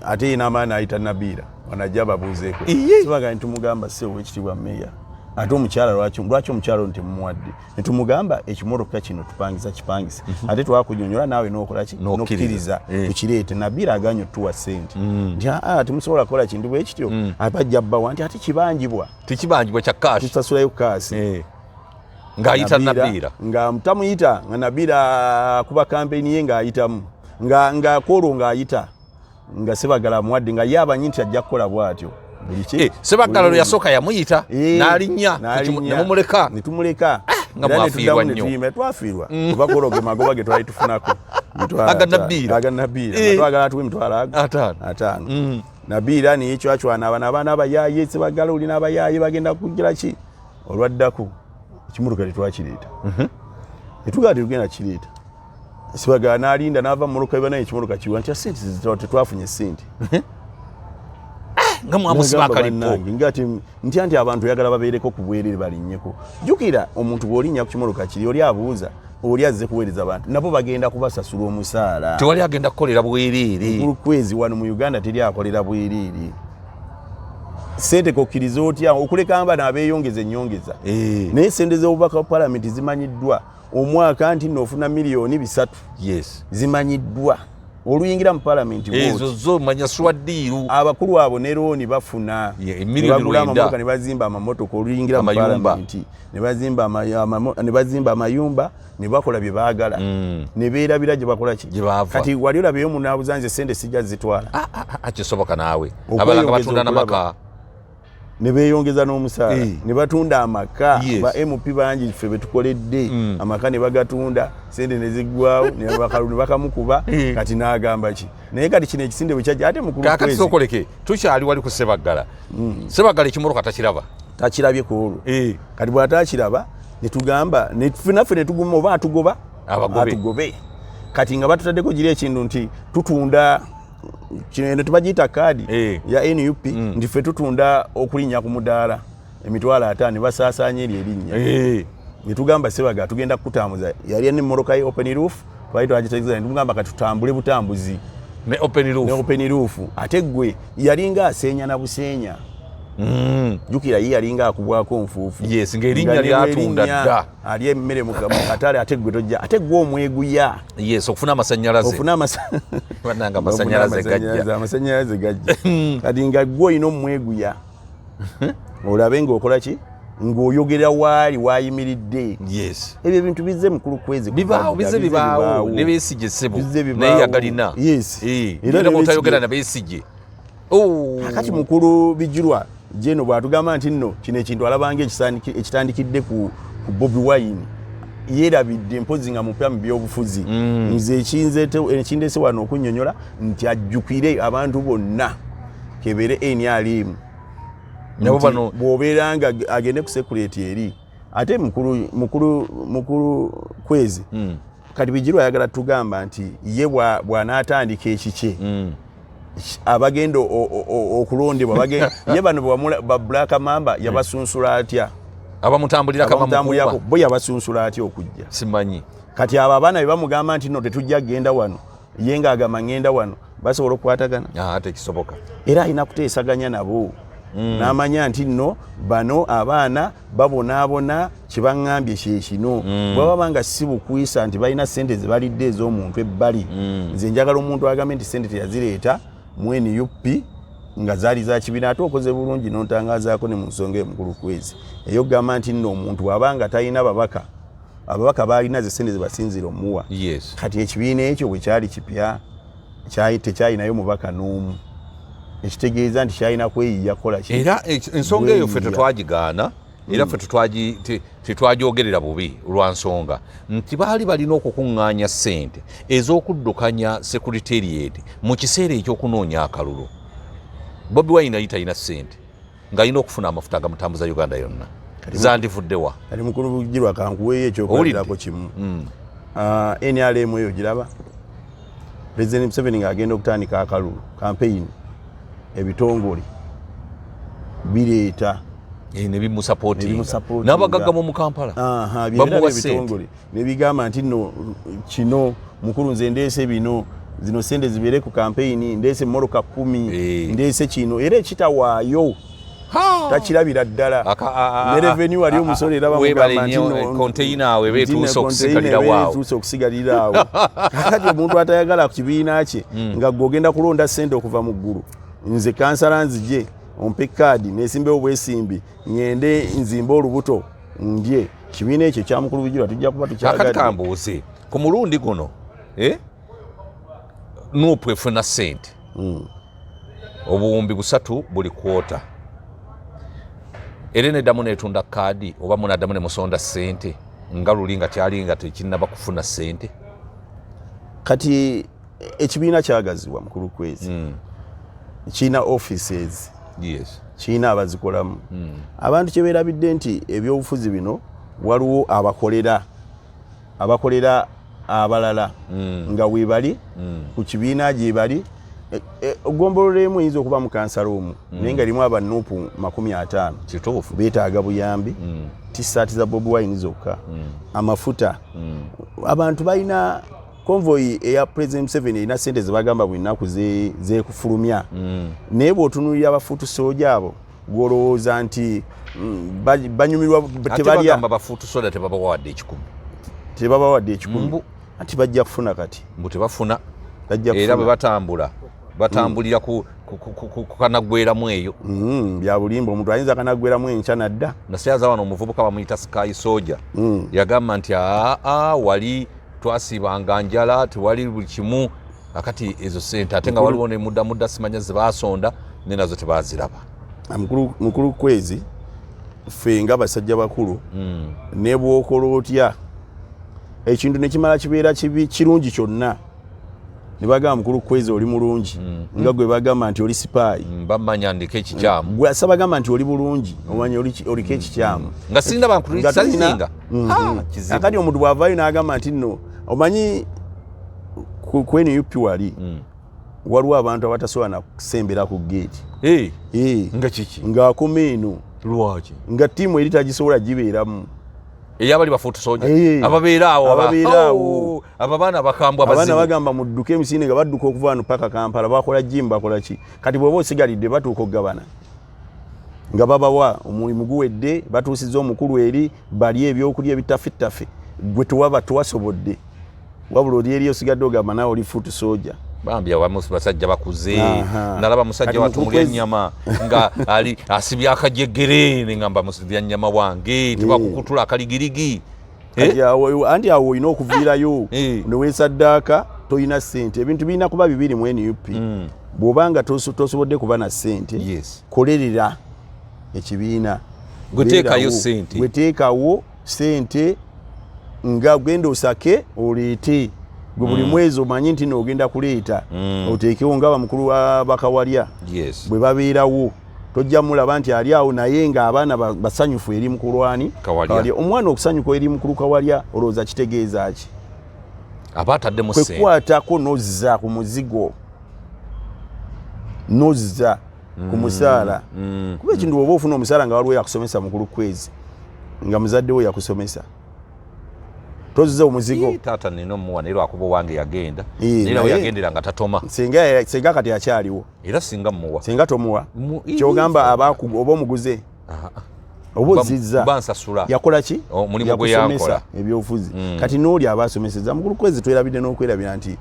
[SPEAKER 2] ate ye n'amaani n'ayita Nabiira wanajja babuuzeeko. Sebagala netumugamba, ssebo wekitiibwa meeya, ate omukyala lwaki omukyala ono temumuwadde? Netumugamba ekimotoka kino tupangisa kipangisa, ate twakunyonyola naawe n'okola ki?
[SPEAKER 1] N'okkiriza.
[SPEAKER 2] N'okkiriza tukireete. Nabiira aganye otuwa sente nti aa, temusobola kukola kintu bwe kityo, abajja bbawa nti ate kibanjibwa.
[SPEAKER 1] Tekibanjibwa kya cash.
[SPEAKER 2] Tusasulayo cash.
[SPEAKER 1] Ng'ayita Nabiira.
[SPEAKER 2] Nga tamuyita, nga Nabiira akuba kampeyini ye ng'ayitamu nga kwolwo ng'ayita nga Sebagala amuwadde, nga ye amanyi nti ajja kukola bw'atyo buli ki.
[SPEAKER 1] Sebaggala lwe yasooka yamuyita n'alinnya
[SPEAKER 2] N'alinnya.
[SPEAKER 1] ne mumuleka.
[SPEAKER 2] Ne tumuleka.
[SPEAKER 1] Nga
[SPEAKER 2] Era ne
[SPEAKER 1] mwafiirwa
[SPEAKER 2] tuddamu ne
[SPEAKER 1] nnyo.
[SPEAKER 2] tuyimba. Twafiirwa kuba kwolwo ge magoba ge twali tufunako. Mitwalo
[SPEAKER 1] Aga
[SPEAKER 2] 50.
[SPEAKER 1] Nabiira.
[SPEAKER 2] Aga Nabiira.
[SPEAKER 1] Eh.
[SPEAKER 2] Nga twagala atuwe emitwalo ago
[SPEAKER 1] 50.
[SPEAKER 2] 50. Nabiira neyecwacwana abano abaana abayaaye, Sebagala oli n'abayaaye bagenda kugira ki. Olwaddako ekimotoka tetwakireeta, netugala tetugenda kireeta. Sebagala n'alinda n'ava mu motoka naye ekimotoka kiwa nti sente tetwafunye sente.
[SPEAKER 1] Nga mwamusiba
[SPEAKER 2] Nagamba
[SPEAKER 1] akalipo.
[SPEAKER 2] bannange, nga ntya nti abantu oyagala babeereko ku bwerere balinnyeko. Jjukira omuntu bw'olinnya ku kimotoka kiri, oli abuuza oli azze kuweereza abantu, nabo bagenda kubasasula omusaala.
[SPEAKER 1] Tewali agenda kukolera bwereere.
[SPEAKER 2] Mukulu Kwezi, wano mu Uganda teri akolera bwereere. Sente kokkiriza otya okuleka bano abeeyongeza ennyongeza? Naye sente z'obubaka bwa palamenti zimanyiddwa omwaka nti nno ofuna 3 miliyoni. Zimanyiddwa oluyingira mu palamenti
[SPEAKER 1] Ezo
[SPEAKER 2] bw'oti.
[SPEAKER 1] zo manya sure deal.
[SPEAKER 2] Abakulu abo ne looni bafuna,
[SPEAKER 1] Ye,
[SPEAKER 2] ne
[SPEAKER 1] miliyoni
[SPEAKER 2] bagula
[SPEAKER 1] 9.
[SPEAKER 2] amamotoka, ne bazimba amamotoka oluyingira mu
[SPEAKER 1] Amayumba.
[SPEAKER 2] palamenti, ne bazimba amayumba, ne bakola bye baagala, ne beerabira gye bakola ki.
[SPEAKER 1] Gye baava.
[SPEAKER 2] Kati wali olabeyo munaabuza nze sente sijja zitwala.
[SPEAKER 1] Ah, ah, ah, kisoboka naawe.
[SPEAKER 2] Okweyongeza
[SPEAKER 1] Abalala nga batunda
[SPEAKER 2] okulaba.
[SPEAKER 1] n'amaka.
[SPEAKER 2] Ne beeyongeza n'omusaala. Ne batunda amaka. Ba MP bangi ffe betukoledde amaka ne bagatunda, sente ne ziggwawo, ne bakamukuba. Kati n'agamba ki? Naye kati kino ekisinde bwe kyajja ate mukulu
[SPEAKER 1] Kaakati
[SPEAKER 2] Kwezi,
[SPEAKER 1] sookoleke, tukyali wali ku Sebaggala. Sebaggala ekimotoka takiraba.
[SPEAKER 2] Takirabye ku olwo. Kati bw'atakiraba netugamba naffe netuguma oba atugoba.
[SPEAKER 1] Abagobe.
[SPEAKER 2] Atugobe. Kati nga batutaddeko giri ekintu nti tutunda kino, eno tebagiyita kaadi ya NUP, nti ffe tutunda okulinnya ku mudaala 50,000, ne basaasaanya eryo erinnya. Netugamba Sebaga tugenda kukutambuza, yali nemmotoka ye open roof, twali twagitegeza, netugamba kati tutambule butambuzi
[SPEAKER 1] Ne open roof.
[SPEAKER 2] Ne open roof. Ate gwe yalinga aseenya na buseenya. Jjukira ye yalinga akubwako nfuufu.
[SPEAKER 1] Yes, ng'erinnya lyatunda dda.
[SPEAKER 2] Ali emmere mu katale, ate gwe tojja, ate gwe omweguya.
[SPEAKER 1] Yes, okufuna amasannyalaze.
[SPEAKER 2] Ofuna
[SPEAKER 1] Bannange, amasannyalaze gajja.
[SPEAKER 2] Amasannyalaze gajja. Kati nga gwe olina omweguya olabe ng'okola ki, ng'oyogera waali wayimiridde. Ebyo ebintu bizze, mukulu Kwezi,
[SPEAKER 1] bibaawo, bizze bibaawo ne Besigye, ssebo, naye yagalina.
[SPEAKER 2] Era
[SPEAKER 1] era bw'otayogera na Besigye. Oh.
[SPEAKER 2] Kakati mukulu Bijirwa jeno bw'atugamba nti nno kino ekintu alabanga ekitandikidde ku Bobi Wine, yeerabidde mpozi nga mupya mu byobufuzi. Nze ekindese wano okunnyonnyola nti ajjukire abantu bonna kebeere NRM
[SPEAKER 1] nabo
[SPEAKER 2] nti
[SPEAKER 1] bano
[SPEAKER 2] bw'obeera nga agende ku security eri, ate mukulu Kwezi, kati Bijirwa ayagala tugamba nti ye bw'anaatandika ekikye, abagenda okulondebwa ye bano ba Black Mamba yabasunsula atya?
[SPEAKER 1] Abamutambulirako.
[SPEAKER 2] Abamutambulirako.
[SPEAKER 1] Abamukuba.
[SPEAKER 2] Bo yabasunsula atya okujja?
[SPEAKER 1] Simanyi.
[SPEAKER 2] Kati abo abaana be bamugamba nti no, tetujja kugenda wano, ye ng'agamba ngenda wano, basobola okukwatagana?
[SPEAKER 1] Ah, tekisoboka.
[SPEAKER 2] Era alina kuteesaganya nabo n'amanya nti nno bano abaana babonaabona, kyebaŋŋambye kyekino. Bwebaba nga si bukwisa nti balina sente ze balidde ez'omuntu ebbali, nze njagala omuntu agambe nti sente teyazireeta mu NUP nga zaali za kibiina. Ate okoze bulungi n'ontangazaako ne mu nsonga emukulu Kwezi ey'okugamba nti nno omuntu bw'aba nga talina babaka, ababaka baalina ze sente ze basinzira omuwa. Kati ekibiina ekyo bwe kyali kipya, tekyalinayo mubaka n'omu, ekitegeeza nti kyalina kweyiya kukola ki?
[SPEAKER 1] Era ensonga eyo ffe
[SPEAKER 2] Bweyiya.
[SPEAKER 1] tetwagigaana, era ffe tetwagyogerera bubi lwa nsonga nti baali balina okukuŋŋaanya ssente ez'okuddukanya secretariat mu kiseera ekyokunoonya akalulu. Bobi Wine yali talina ssente, ng'alina okufuna amafuta agamutambuza Uganda yonna, zandivuddewa?
[SPEAKER 2] Kati mukulu Bugirwa, kankuweeyo ekyokulabirako kimu. Ah, NRM eyo giraba, President Museveni ng'agenda okutandika akalulu, campaign, ebitongole bireeta
[SPEAKER 1] Eh, ne bimusupportinga.
[SPEAKER 2] Ne bimusupportinga.
[SPEAKER 1] N'abagagga mu Kampala
[SPEAKER 2] Aha,
[SPEAKER 1] bamuwa
[SPEAKER 2] byera
[SPEAKER 1] ssente.
[SPEAKER 2] ebitongole nebigamba nti nno kino mukulu, nze ndeese bino, zino sente zibeere ku campaign, ndeese emmotoka 10, ndeese kino, era ekitawaayo takirabira ddala. Ne revenue wali omusolo era
[SPEAKER 1] Weebale
[SPEAKER 2] bamugamba nti
[SPEAKER 1] nnyo, container awo eba
[SPEAKER 2] nti no
[SPEAKER 1] etuuse
[SPEAKER 2] container
[SPEAKER 1] okusigalira
[SPEAKER 2] eba
[SPEAKER 1] waawo.
[SPEAKER 2] etuuse okusigalira awo. Kakati omuntu atayagala ku kibiina kye, nga gwe ogenda kulonda sente okuva mu ggulu, nze kansala nzije ompe kaadi nesimbewo bwesimbi, ŋŋende nzimbe olubuto ndye kibiina ekyo kya mukulu Bujirwa, tujja kuba
[SPEAKER 1] Kakati
[SPEAKER 2] tukyagadde.
[SPEAKER 1] kambuuze, ku mulundi guno, NUP efuna ssente 3000 buli kwota, era neddamu netunda kaadi, oba munaddamu ne musonda ssente nga luli nga kyali nga tekinnaba kufuna ssente?
[SPEAKER 2] Kati ekibiina kyagazibwa, mukulu Kwezi, kirina offices, kirina abazikolamu. Abantu kyebeerabidde nti ebyobufuzi bino waliwo abakolera abalala nga webali ku kibiina gyebali. Gombolola emu eyinza okuba mu kansala omu, naye nga erimu aba NUP 50. Beetaaga buyambi, tisaati za Bobi Wine zokka, amafuta. Abantu balina convoy eya President Museveni, erina sente zebagamba buli nnaku zekufulumya, naye bw'otunuulira aba foot soldier abo, gwolowooza nti banyumirwa?
[SPEAKER 1] Ate
[SPEAKER 2] Tebalya.
[SPEAKER 1] Bagamba ba foot soldier tebabawadde 100.
[SPEAKER 2] Tebabawadde 100?
[SPEAKER 1] Mbu.
[SPEAKER 2] Anti bajja kufuna kati.
[SPEAKER 1] Mbu tebafuna.
[SPEAKER 2] Bajja
[SPEAKER 1] Era bwe
[SPEAKER 2] kufuna.
[SPEAKER 1] batambula, batambulira ku kanaggweramu eyo.
[SPEAKER 2] Bya bulimba, omuntu ayinza kanaggweramu enkya nadda.
[SPEAKER 1] Nasyaza wano omuvubuka bamuyita Sky Soldier, yagamba nti aa, wali twasiibanga njala, tewali buli kimu, akati ezo sente ate nga waliwo ne mudda simanya zebasonda ne nazo tebaziraba.
[SPEAKER 2] Ah, mukulu Kwezi, ffe nga basajja bakulu, ne bwokola otya ekintu nekimala kibeera kibi, kirungi kyonna ne bagamba mukulu Kwezi oli mulungi, nga gwe bagamba nti oli sipaayi.
[SPEAKER 1] Bamanya ndiko ekikyamu.
[SPEAKER 2] Gwe asaba nti oli bulungi, omanya oliko ekikyamu.
[SPEAKER 1] Nga singa
[SPEAKER 2] Nga
[SPEAKER 1] bankulisazinga.
[SPEAKER 2] Kizibu. Akati omuntu bw'avaayo n'agamba nti nno omanyi ku NUP wali waliwo abantu abatasobola nakusembera ku geeti.
[SPEAKER 1] Nga kiki?
[SPEAKER 2] Ng'akoma eno.
[SPEAKER 1] Lwaki?
[SPEAKER 2] Nga ttiimu eri tagisobola gibeeramu.
[SPEAKER 1] Eyabali ba foot soldier?
[SPEAKER 2] Eh.
[SPEAKER 1] Ababeera awo
[SPEAKER 2] Ababeera awo.
[SPEAKER 1] Oh, abo abaana bakambwe.
[SPEAKER 2] Abaana
[SPEAKER 1] abazibu.
[SPEAKER 2] bagamba mudduke emisinde, nga badduka okuva wano paka Kampala, bakola jimu, bakola ki. Kati bw'oba osigalidde, batuuka okugabana. Nga babawa omulimu guwedde, batuusiza omukulu eri, balye ebyokulya ebitafettafe, gwe tewaba tewasobodde, wabula oli eri osigadde ogamba naawe oli foot soldier.
[SPEAKER 1] Bambi abamu basajja bakuze. Nalaba musajja watu mulya nyama nga ali asibye akajegere, nengamba mulya nyama wange tebakukutula akaligirigi.
[SPEAKER 2] Eh? Anti awo olina okuviirayo eh. newesaddaaka, tolina ssente. Ebintu birina kuba bibiri mu NUP. Bw'obanga tosobodde kuba na ssente, kolerera ekibiina.
[SPEAKER 1] Gweteekayo ssente.
[SPEAKER 2] Gweteekawo ssente, nga genda osake oleete gwe buli mwezi omanyi nti noogenda kuleeta oteekewo nga bamukulu bakawalya bwe babeerawo, tojja mulaba nti ali awo, naye ng'abaana basanyufu eri mukulwani. Omwana okusanyuka eri mukulu Kawalya, olowooza kitegeeza ki?
[SPEAKER 1] Aba ataddemu.
[SPEAKER 2] Kwekwatako nozza ku muzigo, nozza ku musaala, kuba ekintu oba ofuna omusaala nga waliwo yakusomesa, mukulu kwezi, nga muzadde we yakusomesa, tozza omuzigo.
[SPEAKER 1] Taata nina omuwa, naye lwakuba owange yagenda, naye nawe yagendera nga tatoma.
[SPEAKER 2] Singa kati akyaliwo.
[SPEAKER 1] Era singa muwa.
[SPEAKER 2] Singa tomuwa, kyogamba oba omuguze oba ozizza.
[SPEAKER 1] Bansasula.
[SPEAKER 2] Yakola ki?
[SPEAKER 1] Omulimu gwe yankola.
[SPEAKER 2] Ebyobufuzi. Kati n'oli aba asomeseza, mukulu kwezi, twerabidde n'okwerabira nti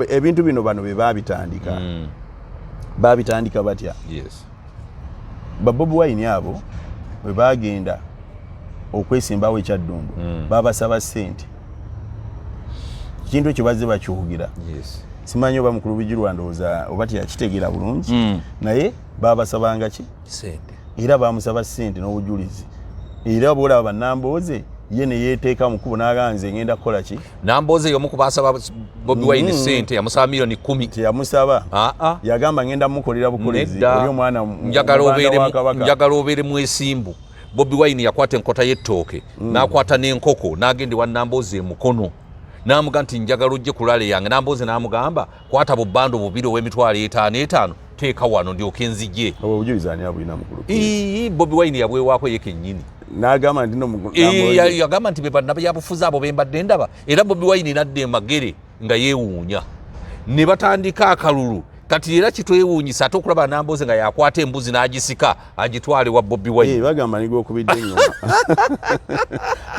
[SPEAKER 2] ebintu bino bano be baabitandika. Baabitandika batya? Ba Bobi Wine abo bwe bagenda okwesimbawo ekyaddundu, babasaba ssente. Ekintu ekyo bazze bakyogera. Simanyi oba mukulu Bijirwa ndowooza oba teyakitegeera bulungi, naye babasabanga ki?
[SPEAKER 1] Sente.
[SPEAKER 2] Era bamusaba ssente n'obujulizi. Era bwolaba bannambooze, ye neyeteeka mu kkubo n'agamba, nze ngenda kukola ki?
[SPEAKER 1] Nambooze y'omu ku basaba Bobi Wine ssente, yamusaba 10 million.
[SPEAKER 2] Teyamusaba.
[SPEAKER 1] Aa.
[SPEAKER 2] Yagamba ngenda mukolera bukolezi.
[SPEAKER 1] Nedda.
[SPEAKER 2] Oli omwana
[SPEAKER 1] Njagala
[SPEAKER 2] muganda
[SPEAKER 1] obeere
[SPEAKER 2] wa Kabaka.
[SPEAKER 1] Njagala obeere mwesimbu. Bobi Wine yakwata enkota y'ettooke, n'akwata n'enkoko, n'agenda ewa Nambooze emukono, n'amugamba nti njagala ojje ku rally yange. Nambooze n'amugamba, kwata bubando bubiri ow'emitwalo 5 etaano, teeka wano ndyoke nzije.
[SPEAKER 2] Obwo obujulizi ani abulina, mukulu?
[SPEAKER 1] Ii, Bobi Wine yabwewaako ye kennyini.
[SPEAKER 2] N'agamba nti no
[SPEAKER 1] Ee, yagamba nti be bannabyabufuzi abo bembadde ndaba. Era Bobi Wine nadda emagere nga yeewuunya ne batandika akalulu. Kati era kitwewuunyisa ate okulaba Nambooze nga yakwata embuzi n'agisika agitwale wa Bobi Wine.
[SPEAKER 2] Bagamba nigwokubidde eŋŋoma,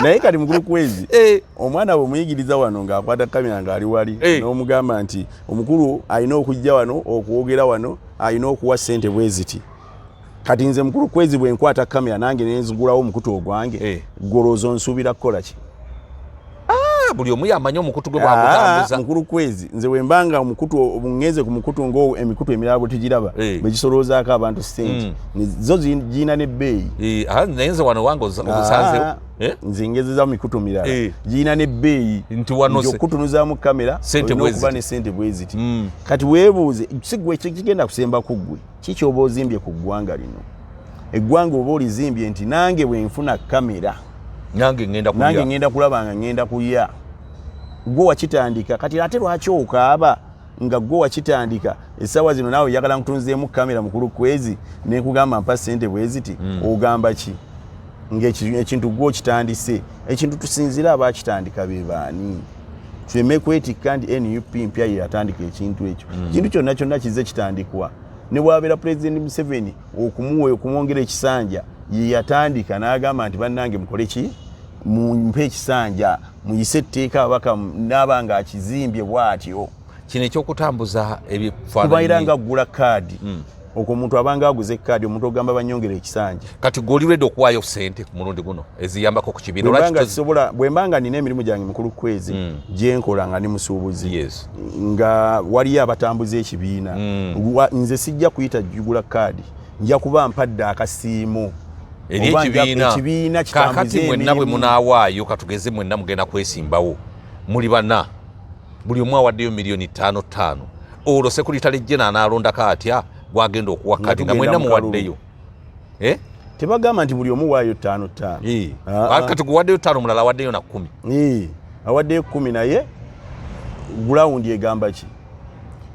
[SPEAKER 2] naye kati mukulu kwezi, omwana bwemuyigiriza wano ng'akwata kamera ng'ali wali, n'omugamba nti omukulu alina okujja wano okwogera wano, alina okuwa ssente bwe ziti. Kati nze mukulu kwezi bwe nkwata kamera nange nenzigulawo omukutu ogwange, golowooza onsuubira kukola ki?
[SPEAKER 1] Ah, buli omu yamanyi omukutu gwe bwagutambuza.
[SPEAKER 2] Ah, mukulu kwezi, nze wembanga omukutu ŋŋeze ku mukutu ngo emikutu emirala bwe tugiraba, bwe gisoloozaako abantu ssente, zo girina n'ebbeeyi.
[SPEAKER 1] Eh, ah, naye nze wano wange ogusanzewo.
[SPEAKER 2] Ah,
[SPEAKER 1] Eh?
[SPEAKER 2] nze ngezeza mu mikutu mirala, girina n'ebbeeyi.
[SPEAKER 1] Nti wano
[SPEAKER 2] nti okutunuzaamu kamera
[SPEAKER 1] Ssente
[SPEAKER 2] olina
[SPEAKER 1] bwe
[SPEAKER 2] okuba
[SPEAKER 1] ziti.
[SPEAKER 2] ne ssente bwe ziti. Kati weebuuze, si gwe kigenda kusemba ku ggwe, ki kyoba ozimbye ku ggwanga lino? Eggwanga oba olizimbye nti nange bwe nfuna kamera,
[SPEAKER 1] nange ngenda
[SPEAKER 2] nange
[SPEAKER 1] kulya.
[SPEAKER 2] Ngenda kulaba nga ngenda kulya. Gwe wakitandika, kati ate lwaki okaaba nga gwe wakitandika? Essaawa zino naawe oyagala nkutunzeemu kamera, mukulu kwezi, nenkugamba mpa ssente bwe ziti, ogamba ki? Ngaekintu gwe okitandise, ekintu tusinzire abakitandika be baani, tuleme kwetikka nti NUP mpya ye yatandika ekintu ekyo. Ekintu kyonna kyonna kize kitandikwa ne bwabeera Pulezidenti Museveni okumuwa okumwongera ekisanja, ye yatandika n'agamba nti bannange mukole ki, mumpe ekisanja, muyise etteeka ababaka, naaba nga akizimbye bw'atyo.
[SPEAKER 1] Kino ekyokutambuza
[SPEAKER 2] Kubaira
[SPEAKER 1] ebifaananyi
[SPEAKER 2] nga gula kaadi, okwo omuntu abanga aguze kaadi, omuntu ogamba banyongera ekisanja.
[SPEAKER 1] Kati gwe oli ready okuwaayo sente ku mulundi guno eziyambako ku kibiina?
[SPEAKER 2] Bwe mbanga
[SPEAKER 1] Lwaki
[SPEAKER 2] sisobola, bwe mbanga nina emirimu gyange, mukulu kwezi, gyenkola nga ndi musuubuzi, nga waliyo abatambuza ekibiina, nze sijja kuyita jugula kaadi, nja kuba mpadde akasiimo
[SPEAKER 1] eri
[SPEAKER 2] Oba
[SPEAKER 1] ekibiina.
[SPEAKER 2] Ekibiina
[SPEAKER 1] Kaakati
[SPEAKER 2] kitambuze
[SPEAKER 1] mwenna bwe
[SPEAKER 2] emirimu.
[SPEAKER 1] munaawaayo, katugeze mwenna mugenda kwesimbawo muli bana, buli omu awaddeyo miliyoni 5 5, olwo secretary general anaalondako atya gwagenda okuwa
[SPEAKER 2] Nga
[SPEAKER 1] kadi nga
[SPEAKER 2] tugenda
[SPEAKER 1] mwenna
[SPEAKER 2] mu kalulu.
[SPEAKER 1] muwaddeyo? Eh?
[SPEAKER 2] Tebagamba nti buli omu waayo ttaano ttaano. Ah, ah.
[SPEAKER 1] Kati guwaddeyo ttaano, omulala awaddeyo na 10.
[SPEAKER 2] Awaddeyo 10, naye ground egamba ki?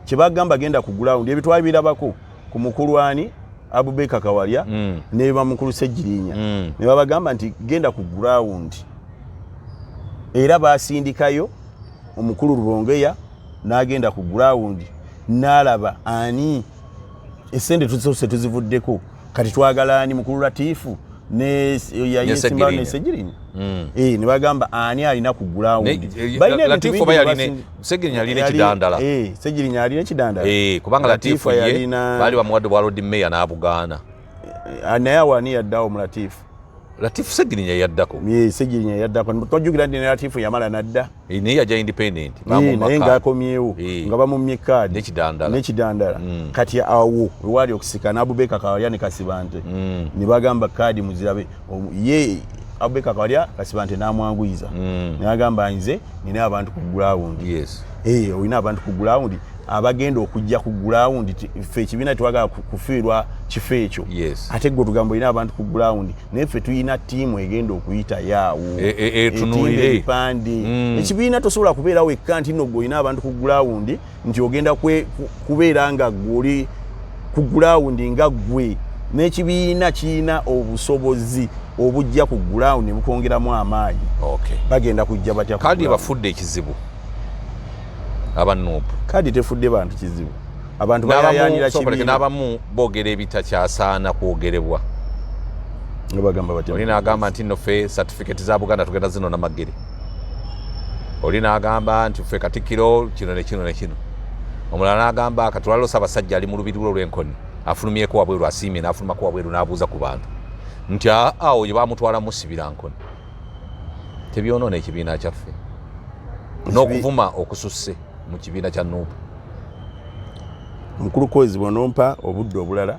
[SPEAKER 2] Kyebagamba genda ku ground, ebyo twabirabako ku mukulu ani, Abubeka Kawalya, ne bamukulu Segirinya, ne babagamba nti genda ku ground, era basindikayo omukulu Rubongeya n'agenda ku ground n'alaba ani. Esente tusoose tuzivuddeko, kati twagala ani? Mukulu Latifu ne yayesimbawo ne Segirinya. Eh, ne bagamba ani alina ku ground.
[SPEAKER 1] Balina Latifu oba yalina Segirinya alina ekidandala.
[SPEAKER 2] Eh, Segirinya alina ekidandala.
[SPEAKER 1] Eh, kubanga Latifu ye baali bamuwadde bwa Lord Mayor n'abugaana.
[SPEAKER 2] Naye awo ani yaddawo mu Latifu?
[SPEAKER 1] Latifu Segirinya yaddako.
[SPEAKER 2] Ye Segirinya yaddako. Tojjukira nti ne Latifu yamala n'adda.
[SPEAKER 1] Eh, naye yajja independent.
[SPEAKER 2] Naye ng'akomyewo nga bamummye kaadi
[SPEAKER 1] n'ekidandala.
[SPEAKER 2] N'ekidandala. Kati awo wewaali okusika n'Abubeka Kawalya ne Kasibante. Ne bagamba kaadi muzirabe. Ye Abubeka Kawalya Kasibante n'amwanguyiza. N'agamba nze nina abantu ku ground.
[SPEAKER 1] Yes.
[SPEAKER 2] Eh, olina abantu ku ground abagenda okujja ku ground, ffe ekibiina twagala kufiirwa kifo ekyo.
[SPEAKER 1] Yes.
[SPEAKER 2] Ate gwe tugamba olina abantu ku ground, naye ffe tulina ttiimu egenda okuyita yaawo
[SPEAKER 1] etunuulire
[SPEAKER 2] ebipande. Ekibiina tosobola kubeera wekka nti nno gwe olina abantu ku ground, nti ogenda kubeera nga gwe oli ku ground nga ggwe, n'ekibiina kirina obusobozi obujja ku ground ne bukwongeramu amaanyi.
[SPEAKER 1] Okay.
[SPEAKER 2] Bagenda kujja batya ku
[SPEAKER 1] Kaadi
[SPEAKER 2] ground?
[SPEAKER 1] Bafudde ekizibu aba NUP.
[SPEAKER 2] Kaadi tefudde bantu kizibu, abantu bayayanira kibiina.
[SPEAKER 1] N'abamu boogera ebitakyasaana kwogerebwa.
[SPEAKER 2] Nga bagamba batya?
[SPEAKER 1] Oli n'agamba nti nno ffe certificate za Buganda tugenda zino namagere. Oli n'agamba nti ffe Katikkiro kino ne kino ne kino. Omulala n'agamba kati olwaliro Ssaabasajja ali mu lubiri lwe olw'Enkoni, afulumyeko wabweru, asiimye n'afulumako wabweru n'abuuza ku bantu nti awo gye bamutwala musibira Nkoni. Tebyonoona ekibiina kyaffe n'okuvuma okususse mu kibiina kya NUP?
[SPEAKER 2] Mukulu Kwezi, bw'onompa obudde obulala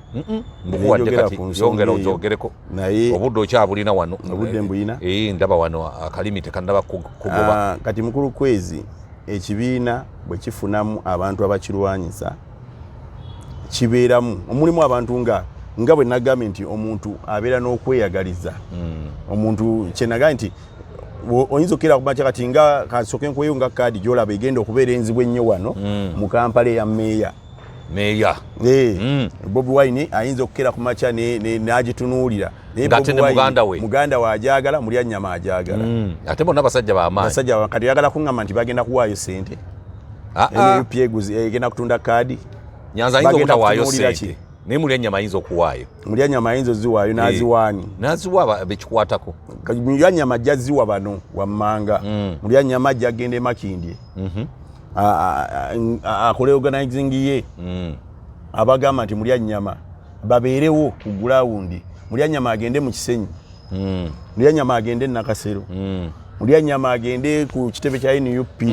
[SPEAKER 1] Mbukuwadde.
[SPEAKER 2] Nenjogera
[SPEAKER 1] Kati
[SPEAKER 2] ku nsonga
[SPEAKER 1] yongera
[SPEAKER 2] eyo.
[SPEAKER 1] ozogereko.
[SPEAKER 2] Naye
[SPEAKER 1] Obudde okyabulina wano.
[SPEAKER 2] Obudde mbulina.
[SPEAKER 1] Eh, ndaba wano akalimi tekannaba kugoba.
[SPEAKER 2] Ah, kati mukulu Kwezi, ekibiina bwe kifunamu abantu abakirwanyisa, kibeeramu omulimu abantu nga bwe nagambye nti omuntu abeera n'okweyagaliza. Omuntu kyenagambye nti oyinza okukira kumakya kati nga kasooke nkuweyo nga kaadi gyolaba egenda okubeera enzibu ennyo wano mu Kampala eya meeya.
[SPEAKER 1] Meeya.
[SPEAKER 2] Eh, Bobi Wine ayinza okukera ku makya n'agitunuulira. Naye
[SPEAKER 1] Ng'ate
[SPEAKER 2] Bobi
[SPEAKER 1] ne
[SPEAKER 2] Wine,
[SPEAKER 1] muganda we.
[SPEAKER 2] Muganda we ajagala, mulya nnyama ajagala.
[SPEAKER 1] Ate bonna basajja b'amaanyi.
[SPEAKER 2] Basajja kati oyagala kuŋŋamba nti bagenda kuwaayo sente?
[SPEAKER 1] Ah, ah.
[SPEAKER 2] NUP egenda kutunda kaadi?
[SPEAKER 1] Nyanza ayinza
[SPEAKER 2] Bagenda
[SPEAKER 1] obutawaayo
[SPEAKER 2] kutunuulira
[SPEAKER 1] sente,
[SPEAKER 2] ki?
[SPEAKER 1] naye mulya nnyama ayinza okuwaayo.
[SPEAKER 2] Mulya nnyama ayinza oziwaayo n'aziwaani?
[SPEAKER 1] N'aziwa bekikwatako.
[SPEAKER 2] Mulya nnyama ajja ziwa bano wammanga. Mulya nnyama ajja agenda e Makindye akole organizing ye. Abagamba nti mulya nnyama babeerewo ku ground. Mulya nnyama agende mu Kisenyi, mulya nnyama agende e Nakasero, mulya nnyama agende ku kitebe kya NUP.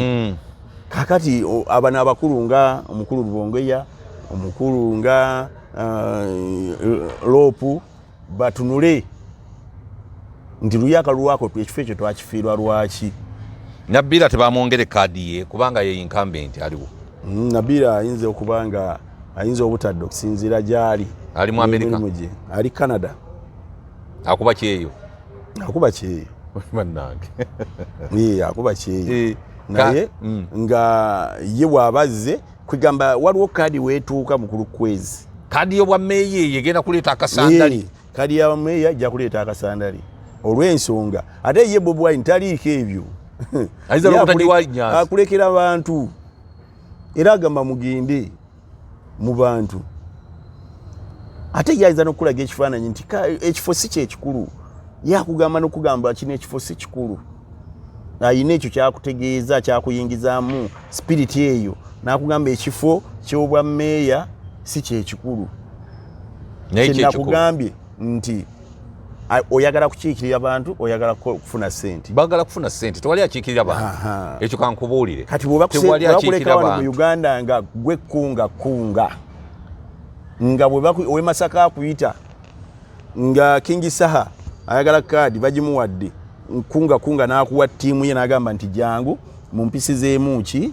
[SPEAKER 2] Kakati abano abakulu nga omukulu Lubongoya, omukulu nga Loopu, batunule nti luli akalwako ekifo ekyo twakifiirwa lwaki?
[SPEAKER 1] Nabbira tebamwongere kaadi ye kubanga ye incumbent aliwo.
[SPEAKER 2] Nabira ayinza okuba nga ayinza obutadde okusinziira gyali.
[SPEAKER 1] Ali mu America?
[SPEAKER 2] N'emirimu gye, ali Canada.
[SPEAKER 1] Akuba kyeyo.
[SPEAKER 2] Akuba kyeyo.
[SPEAKER 1] Bannange.
[SPEAKER 2] Ye, akuba kyeyo. Naye nga ye bw'abazze kwegamba waliwo kaadi weetuuka mukulu Kwezi.
[SPEAKER 1] Kaadi y'obwa meeya eyo egenda kuleeta akasandali.
[SPEAKER 2] Kaadi ya meeya ejja kuleeta akasandali olw'ensonga ate ye Bobi Wine taliiko ebyo.
[SPEAKER 1] Ayinza
[SPEAKER 2] Ye
[SPEAKER 1] n'obutagiwa Nyanzi.
[SPEAKER 2] Akulekera bantu era agamba mugende mu bantu, ate ye ayinza n'okukulaga ekifaananyi nti ekifo si kyekikulu. Ye akugamba n'okugamba kino ekifo si kikulu, ayina ekyo kyakutegeeza, kyakuyingizaamu spirit eyo n'akugamba ekifo ky'obwa meeya si kyekikulu.
[SPEAKER 1] Naye kyekikulu.
[SPEAKER 2] Kyenakugambye nti oyagala kukiikirira bantu, oyagala kufuna sente.
[SPEAKER 1] Bagala kufuna sente, tewali akiikirira bantu. Ekyo kankubuulire.
[SPEAKER 2] Kati
[SPEAKER 1] Tewali
[SPEAKER 2] bwebakuleka
[SPEAKER 1] akiikirira
[SPEAKER 2] wano mu
[SPEAKER 1] bantu.
[SPEAKER 2] Uganda nga gwe kunga kunga nga owe Masaka akuyita nga King Saha ayagala kaadi bagimuwadde, kunga kunga n'akuwa ttiimu ye n'agamba nti jangu mumpisizeemu ki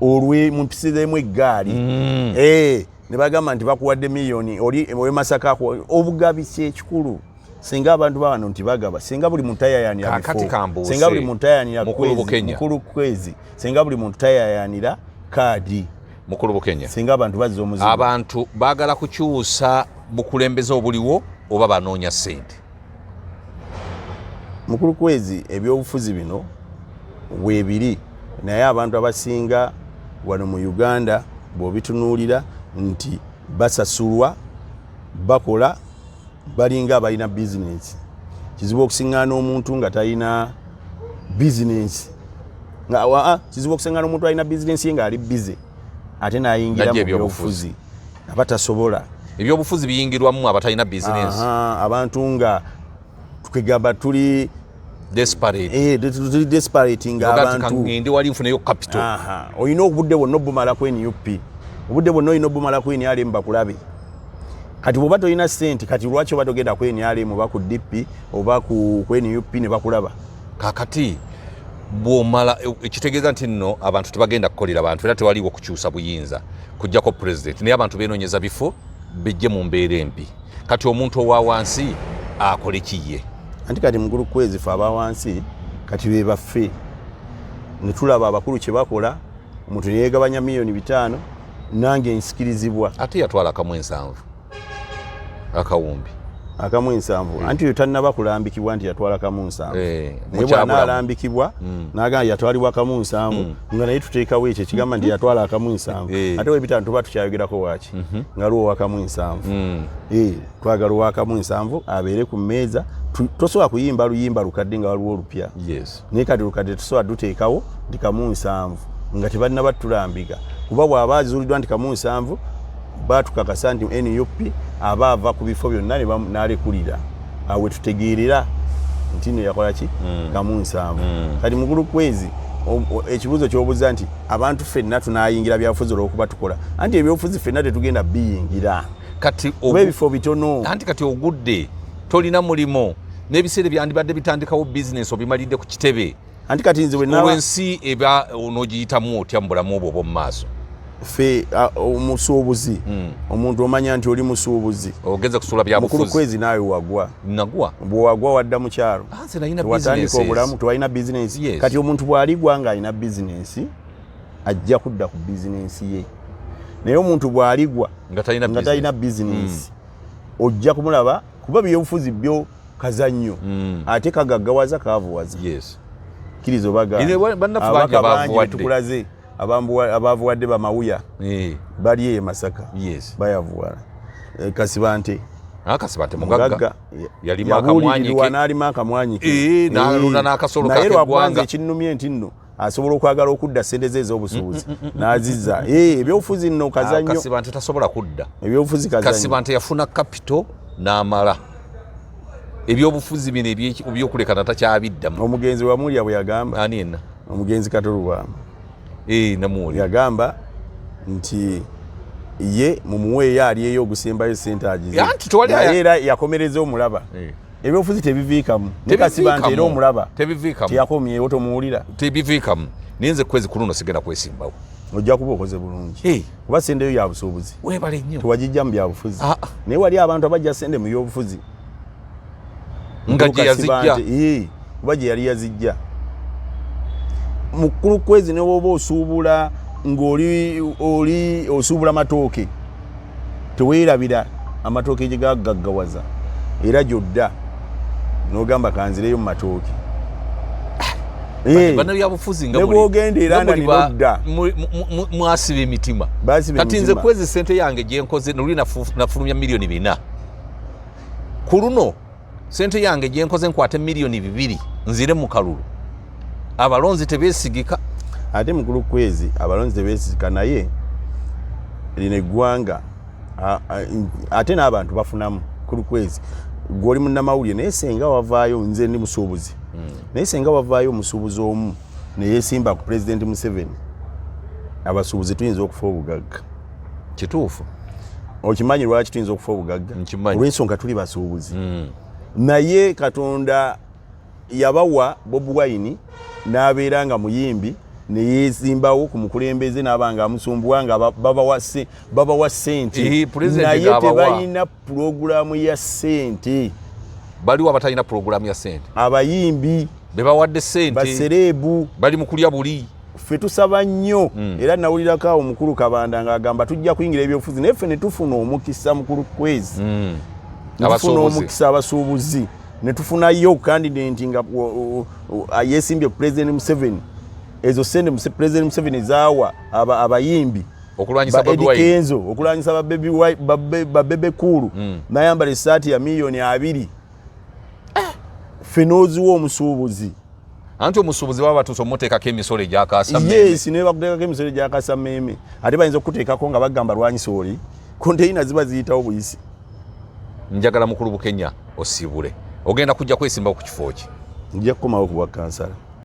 [SPEAKER 2] olwe mumpisizeemu eggaali. Ne bagamba nti bakuwadde miliyoni, oli owe Masaka obugabi kyekikulu. Singa abantu bawano nti bagaba, singa buli muntu tayayanira
[SPEAKER 1] Kaakati
[SPEAKER 2] bifo,
[SPEAKER 1] kambuuse.
[SPEAKER 2] singa buli muntu tayayanira
[SPEAKER 1] Mukulu
[SPEAKER 2] Kwezi,
[SPEAKER 1] Bukenya.
[SPEAKER 2] Mukulu Kwezi, singa buli muntu tayayanira kaadi,
[SPEAKER 1] Mukulu Bukenya,
[SPEAKER 2] singa abantu bazza omuzigo.
[SPEAKER 1] Abantu baagala kukyusa bukulembeze obuliwo oba banoonya ssente?
[SPEAKER 2] Mukulu Kwezi, ebyobufuzi bino weebiri, naye abantu abasinga wano mu Uganda bw'obitunuulira nti Basasulwa, bakola, balinga abalina bizinensi. Kizibu okusiŋŋaana omuntu nga talina bizinensi, kizibu okusiŋŋaana omuntu alina bizinensi ye ng'ali bize ate n'ayingira mu byobufuzi, aba tasobola.
[SPEAKER 1] Ebyobufuzi biyingirwamu abatalina bizinensi.
[SPEAKER 2] Abantu nga kwegamba tuli
[SPEAKER 1] desperate,
[SPEAKER 2] tuli desperate nga abantu
[SPEAKER 1] ngende wali nfuneyo capital.
[SPEAKER 2] Olina obudde bwonna obumala ku NUP, obudde bwonna olina obumala ku NRM bakulabe. Kati bw'oba tolina ssente, kati lwaki oba togenda ku NRM oba ku DP oba ku NUP ne bakulaba?
[SPEAKER 1] Kakati bw'omala, ekitegeeza nti nno abantu tebagenda kukolera bantu, era tewaliwo kukyusa buyinza kujjako president, naye abantu benoonyeza bifo bijje mu mbeera embi. Kati omuntu owa wansi akole kiye?
[SPEAKER 2] Anti kati mukulu Kwezi, fe aba wansi kati be baffe ne tulaba abakulu kye bakola, omuntu neyegabanya 5 miliyoni nange nsikirizibwa.
[SPEAKER 1] Ate yatwala 1.7 akawumbi.
[SPEAKER 2] 1.7. Anti oyo tannaba kulambikibwa nti yatwala 1.7. Naye bw'anaalambikibwa n'agamba yatwalibwa 1.7, nga naye tuteekawo ekyo ekigamba nti yatwala 1.7. Ate webitaano tuba tukyayogerako waaki nga lwo 1.7. Twagala 1.7 abeere ku mmeeza. Tosobola kuyimba luyimba lukadde nga waliwo olupya. Naye kati lukadde tusobola duteekawo nti 1.7 nga tebannaba tulambika, kuba bw'aba azuuliddwa nti 1.7, batukakasa nti NUP aba ava ku bifo byonna n'alekulira. Awo wetutegeerera nti no yakola ki 1.7. Kati mukulu Kwezi, ekibuuzo kyobuuza nti abantu ffenna tunayingira byabufuzi olwokuba tukola, anti ebyobufuzi ffenna tetugenda biyingira
[SPEAKER 1] kati
[SPEAKER 2] kuba ebifo bitono.
[SPEAKER 1] Anti kati ogudde tolina mulimo, n'ebiseera byandibadde bitandikawo bizinesi obimalidde ku kitebe.
[SPEAKER 2] Anti kati nze bwe
[SPEAKER 1] Olw'ensi eba onoogiyitamu otya mu bulamu obwo obw'omu maaso?
[SPEAKER 2] Ffe omusuubuzi, omuntu omanya nti oli musuubuzi,
[SPEAKER 1] ogenze kusuula
[SPEAKER 2] mukulu
[SPEAKER 1] byabufuzi.
[SPEAKER 2] Kwezi, naawe wagwa.
[SPEAKER 1] Nagwa.
[SPEAKER 2] Bwewagwa wadda mu kyalo.
[SPEAKER 1] Ah, nze nalina
[SPEAKER 2] watandika
[SPEAKER 1] businesses.
[SPEAKER 2] obulamu, tewalina bizinesi. Kati omuntu bw'aligwa ng'alina bizinesi ajja kudda ku bizinesi ye, naye omuntu bw'aligwa
[SPEAKER 1] nga talina
[SPEAKER 2] nga talina bizinesi, ojja kumulaba, kuba byobufuzi byo kazannyo, ate kagaggawaza kaavuwaza. Kkiriza obaga
[SPEAKER 1] Ine bannaffe bangi
[SPEAKER 2] ababaka bangi
[SPEAKER 1] abaavuwadde.
[SPEAKER 2] betukulaze abaavuwadde bamawuya bali eyo e Masaka, bayavuwala. Kasibante.
[SPEAKER 1] Ah, Kasibante mugagga.
[SPEAKER 2] Mugagga.
[SPEAKER 1] Yalima akamwanyi
[SPEAKER 2] Yabuulirirwa
[SPEAKER 1] ke.
[SPEAKER 2] n'alima akamwanyi ke.
[SPEAKER 1] N'alunda n'akasolo
[SPEAKER 2] Naye
[SPEAKER 1] k'eggwanga.
[SPEAKER 2] lwakubanza ekinnumye nti nno asobola okwagala okudda sente ze ez'obusuubuzi n'azizza. Ebyobufuzi nno
[SPEAKER 1] Ah,
[SPEAKER 2] kazannyo.
[SPEAKER 1] Kasibante tasobola kudda.
[SPEAKER 2] Ebyobufuzi kazannyo.
[SPEAKER 1] Kasibante yafuna capital n'amala. Ebyobufuzi bino ebyokulekana takyabiddamu.
[SPEAKER 2] Omugenzi wamulya bwe yagamba.
[SPEAKER 1] Ani yenna?
[SPEAKER 2] Omugenzi Kato Lubwama.
[SPEAKER 1] Namuwulira.
[SPEAKER 2] Yagamba nti ye mumuweeyo alyeyo ogusembayo sente agize.
[SPEAKER 1] Anti tewali
[SPEAKER 2] Naye era yakomereza omulaba. Ebyobufuzi tebiviikamu, ne Kasibante era omulaba.
[SPEAKER 1] Tebiviikamu.
[SPEAKER 2] Teyakomyewo, tomuwulira.
[SPEAKER 1] Tebiviikamu, naye nze Kwezi ku luno sigenda kwesimbawo.
[SPEAKER 2] Ojja kuba okoze bulungi, kuba sente yo ya busuubuzi.
[SPEAKER 1] Weebale nnyo.
[SPEAKER 2] Tewagijja mu byabufuzi.
[SPEAKER 1] Ah, ah.
[SPEAKER 2] Naye wali abantu abajja sente mu byobufuzi
[SPEAKER 1] nga gye yazijja.
[SPEAKER 2] Kasibante, kuba gye yali yazijja. Mukulu Kwezi, ne woba osuubula ng'oli oli osuubula matooke, teweerabira amatooke gye gagaggawaza, era gyodda n'ogamba kanzireyo mu matooke.
[SPEAKER 1] Bannabyabufuzi nga
[SPEAKER 2] Ne bw'ogenda era
[SPEAKER 1] nga muli
[SPEAKER 2] nodda.
[SPEAKER 1] mwasiba emitima.
[SPEAKER 2] Basiba
[SPEAKER 1] Kati nze
[SPEAKER 2] emitima.
[SPEAKER 1] Kwezi, sente yange gyenkoze noluli nafulumya 4 miliyoni. Ku luno sente yange gyenkoze nkwate 2 miliyoni nzire mu kalulu. Abalonzi tebeesigika.
[SPEAKER 2] Ate mukulu Kwezi, abalonzi tebeesigika, naye lino eggwanga ate n'abantu bafunamu. Mukulu Kwezi, gwe oli munnamawulire, naye senga wavaayo, nze ndi musuubuzi, naye senga wavaayo omusuubuzi omu neyesimba ku Pulezidenti Museveni, abasuubuzi tuyinza okufa obugagga.
[SPEAKER 1] Kituufu.
[SPEAKER 2] Okimanyi lwaki tuyinza okufa obugagga?
[SPEAKER 1] Nkimanyi.
[SPEAKER 2] Olw'ensonga tuli basuubuzi, naye Katonda yabawa Bobi Wine n'abeera nga muyimbi neyesimbawo ku mukulembeze n'aba nga amusumbuwa nga babawa ssente.
[SPEAKER 1] President
[SPEAKER 2] Naye
[SPEAKER 1] ng'abawa.
[SPEAKER 2] tebalina pulogulaamu ya ssente.
[SPEAKER 1] Baliwo abatalina pulogulaamu ya sente.
[SPEAKER 2] Abayimbi.
[SPEAKER 1] Bebawadde sente.
[SPEAKER 2] Basereebu.
[SPEAKER 1] Bali mu kulya buli.
[SPEAKER 2] Ffe tusaba nnyo. Era nawulirako awo mukulu Kabanda ng'agamba tujja kuyingira ebyobufuzi, naye ffe ne tufuna omukisa, mukulu Kwezi, ne tufuna
[SPEAKER 1] Abasuubuzi.
[SPEAKER 2] omukisa abasuubuzi ne tufunayo candidate nga yeesimbye ku President Museveni. Ezo sente President Museveni zaawa abayimbi.
[SPEAKER 1] Okulwanyisa
[SPEAKER 2] Ba
[SPEAKER 1] Bobi
[SPEAKER 2] Eddy
[SPEAKER 1] Wine.
[SPEAKER 2] Kenzo, okulwanyisa ba Baby Wi- ba Bebe Cool, nayambala esaati ya miliyoni 20, ffe n'oziwa omusuubuzi.
[SPEAKER 1] Anti omusuubuzi baba batuuse omuteekako emisolo egyakasa.
[SPEAKER 2] Yes, naye bakuteekako emisolo egyakasa mmeeme, ate bayinza okukuteekako nga bagamba lwanyisa oli konteyina ziba ziyitawo buyisi.
[SPEAKER 1] Njagala, mukulu Bukenya, osiibule. Ogenda kujja kwesimba ku kifo ki?
[SPEAKER 2] Nja kukomawo ku bwa kansala.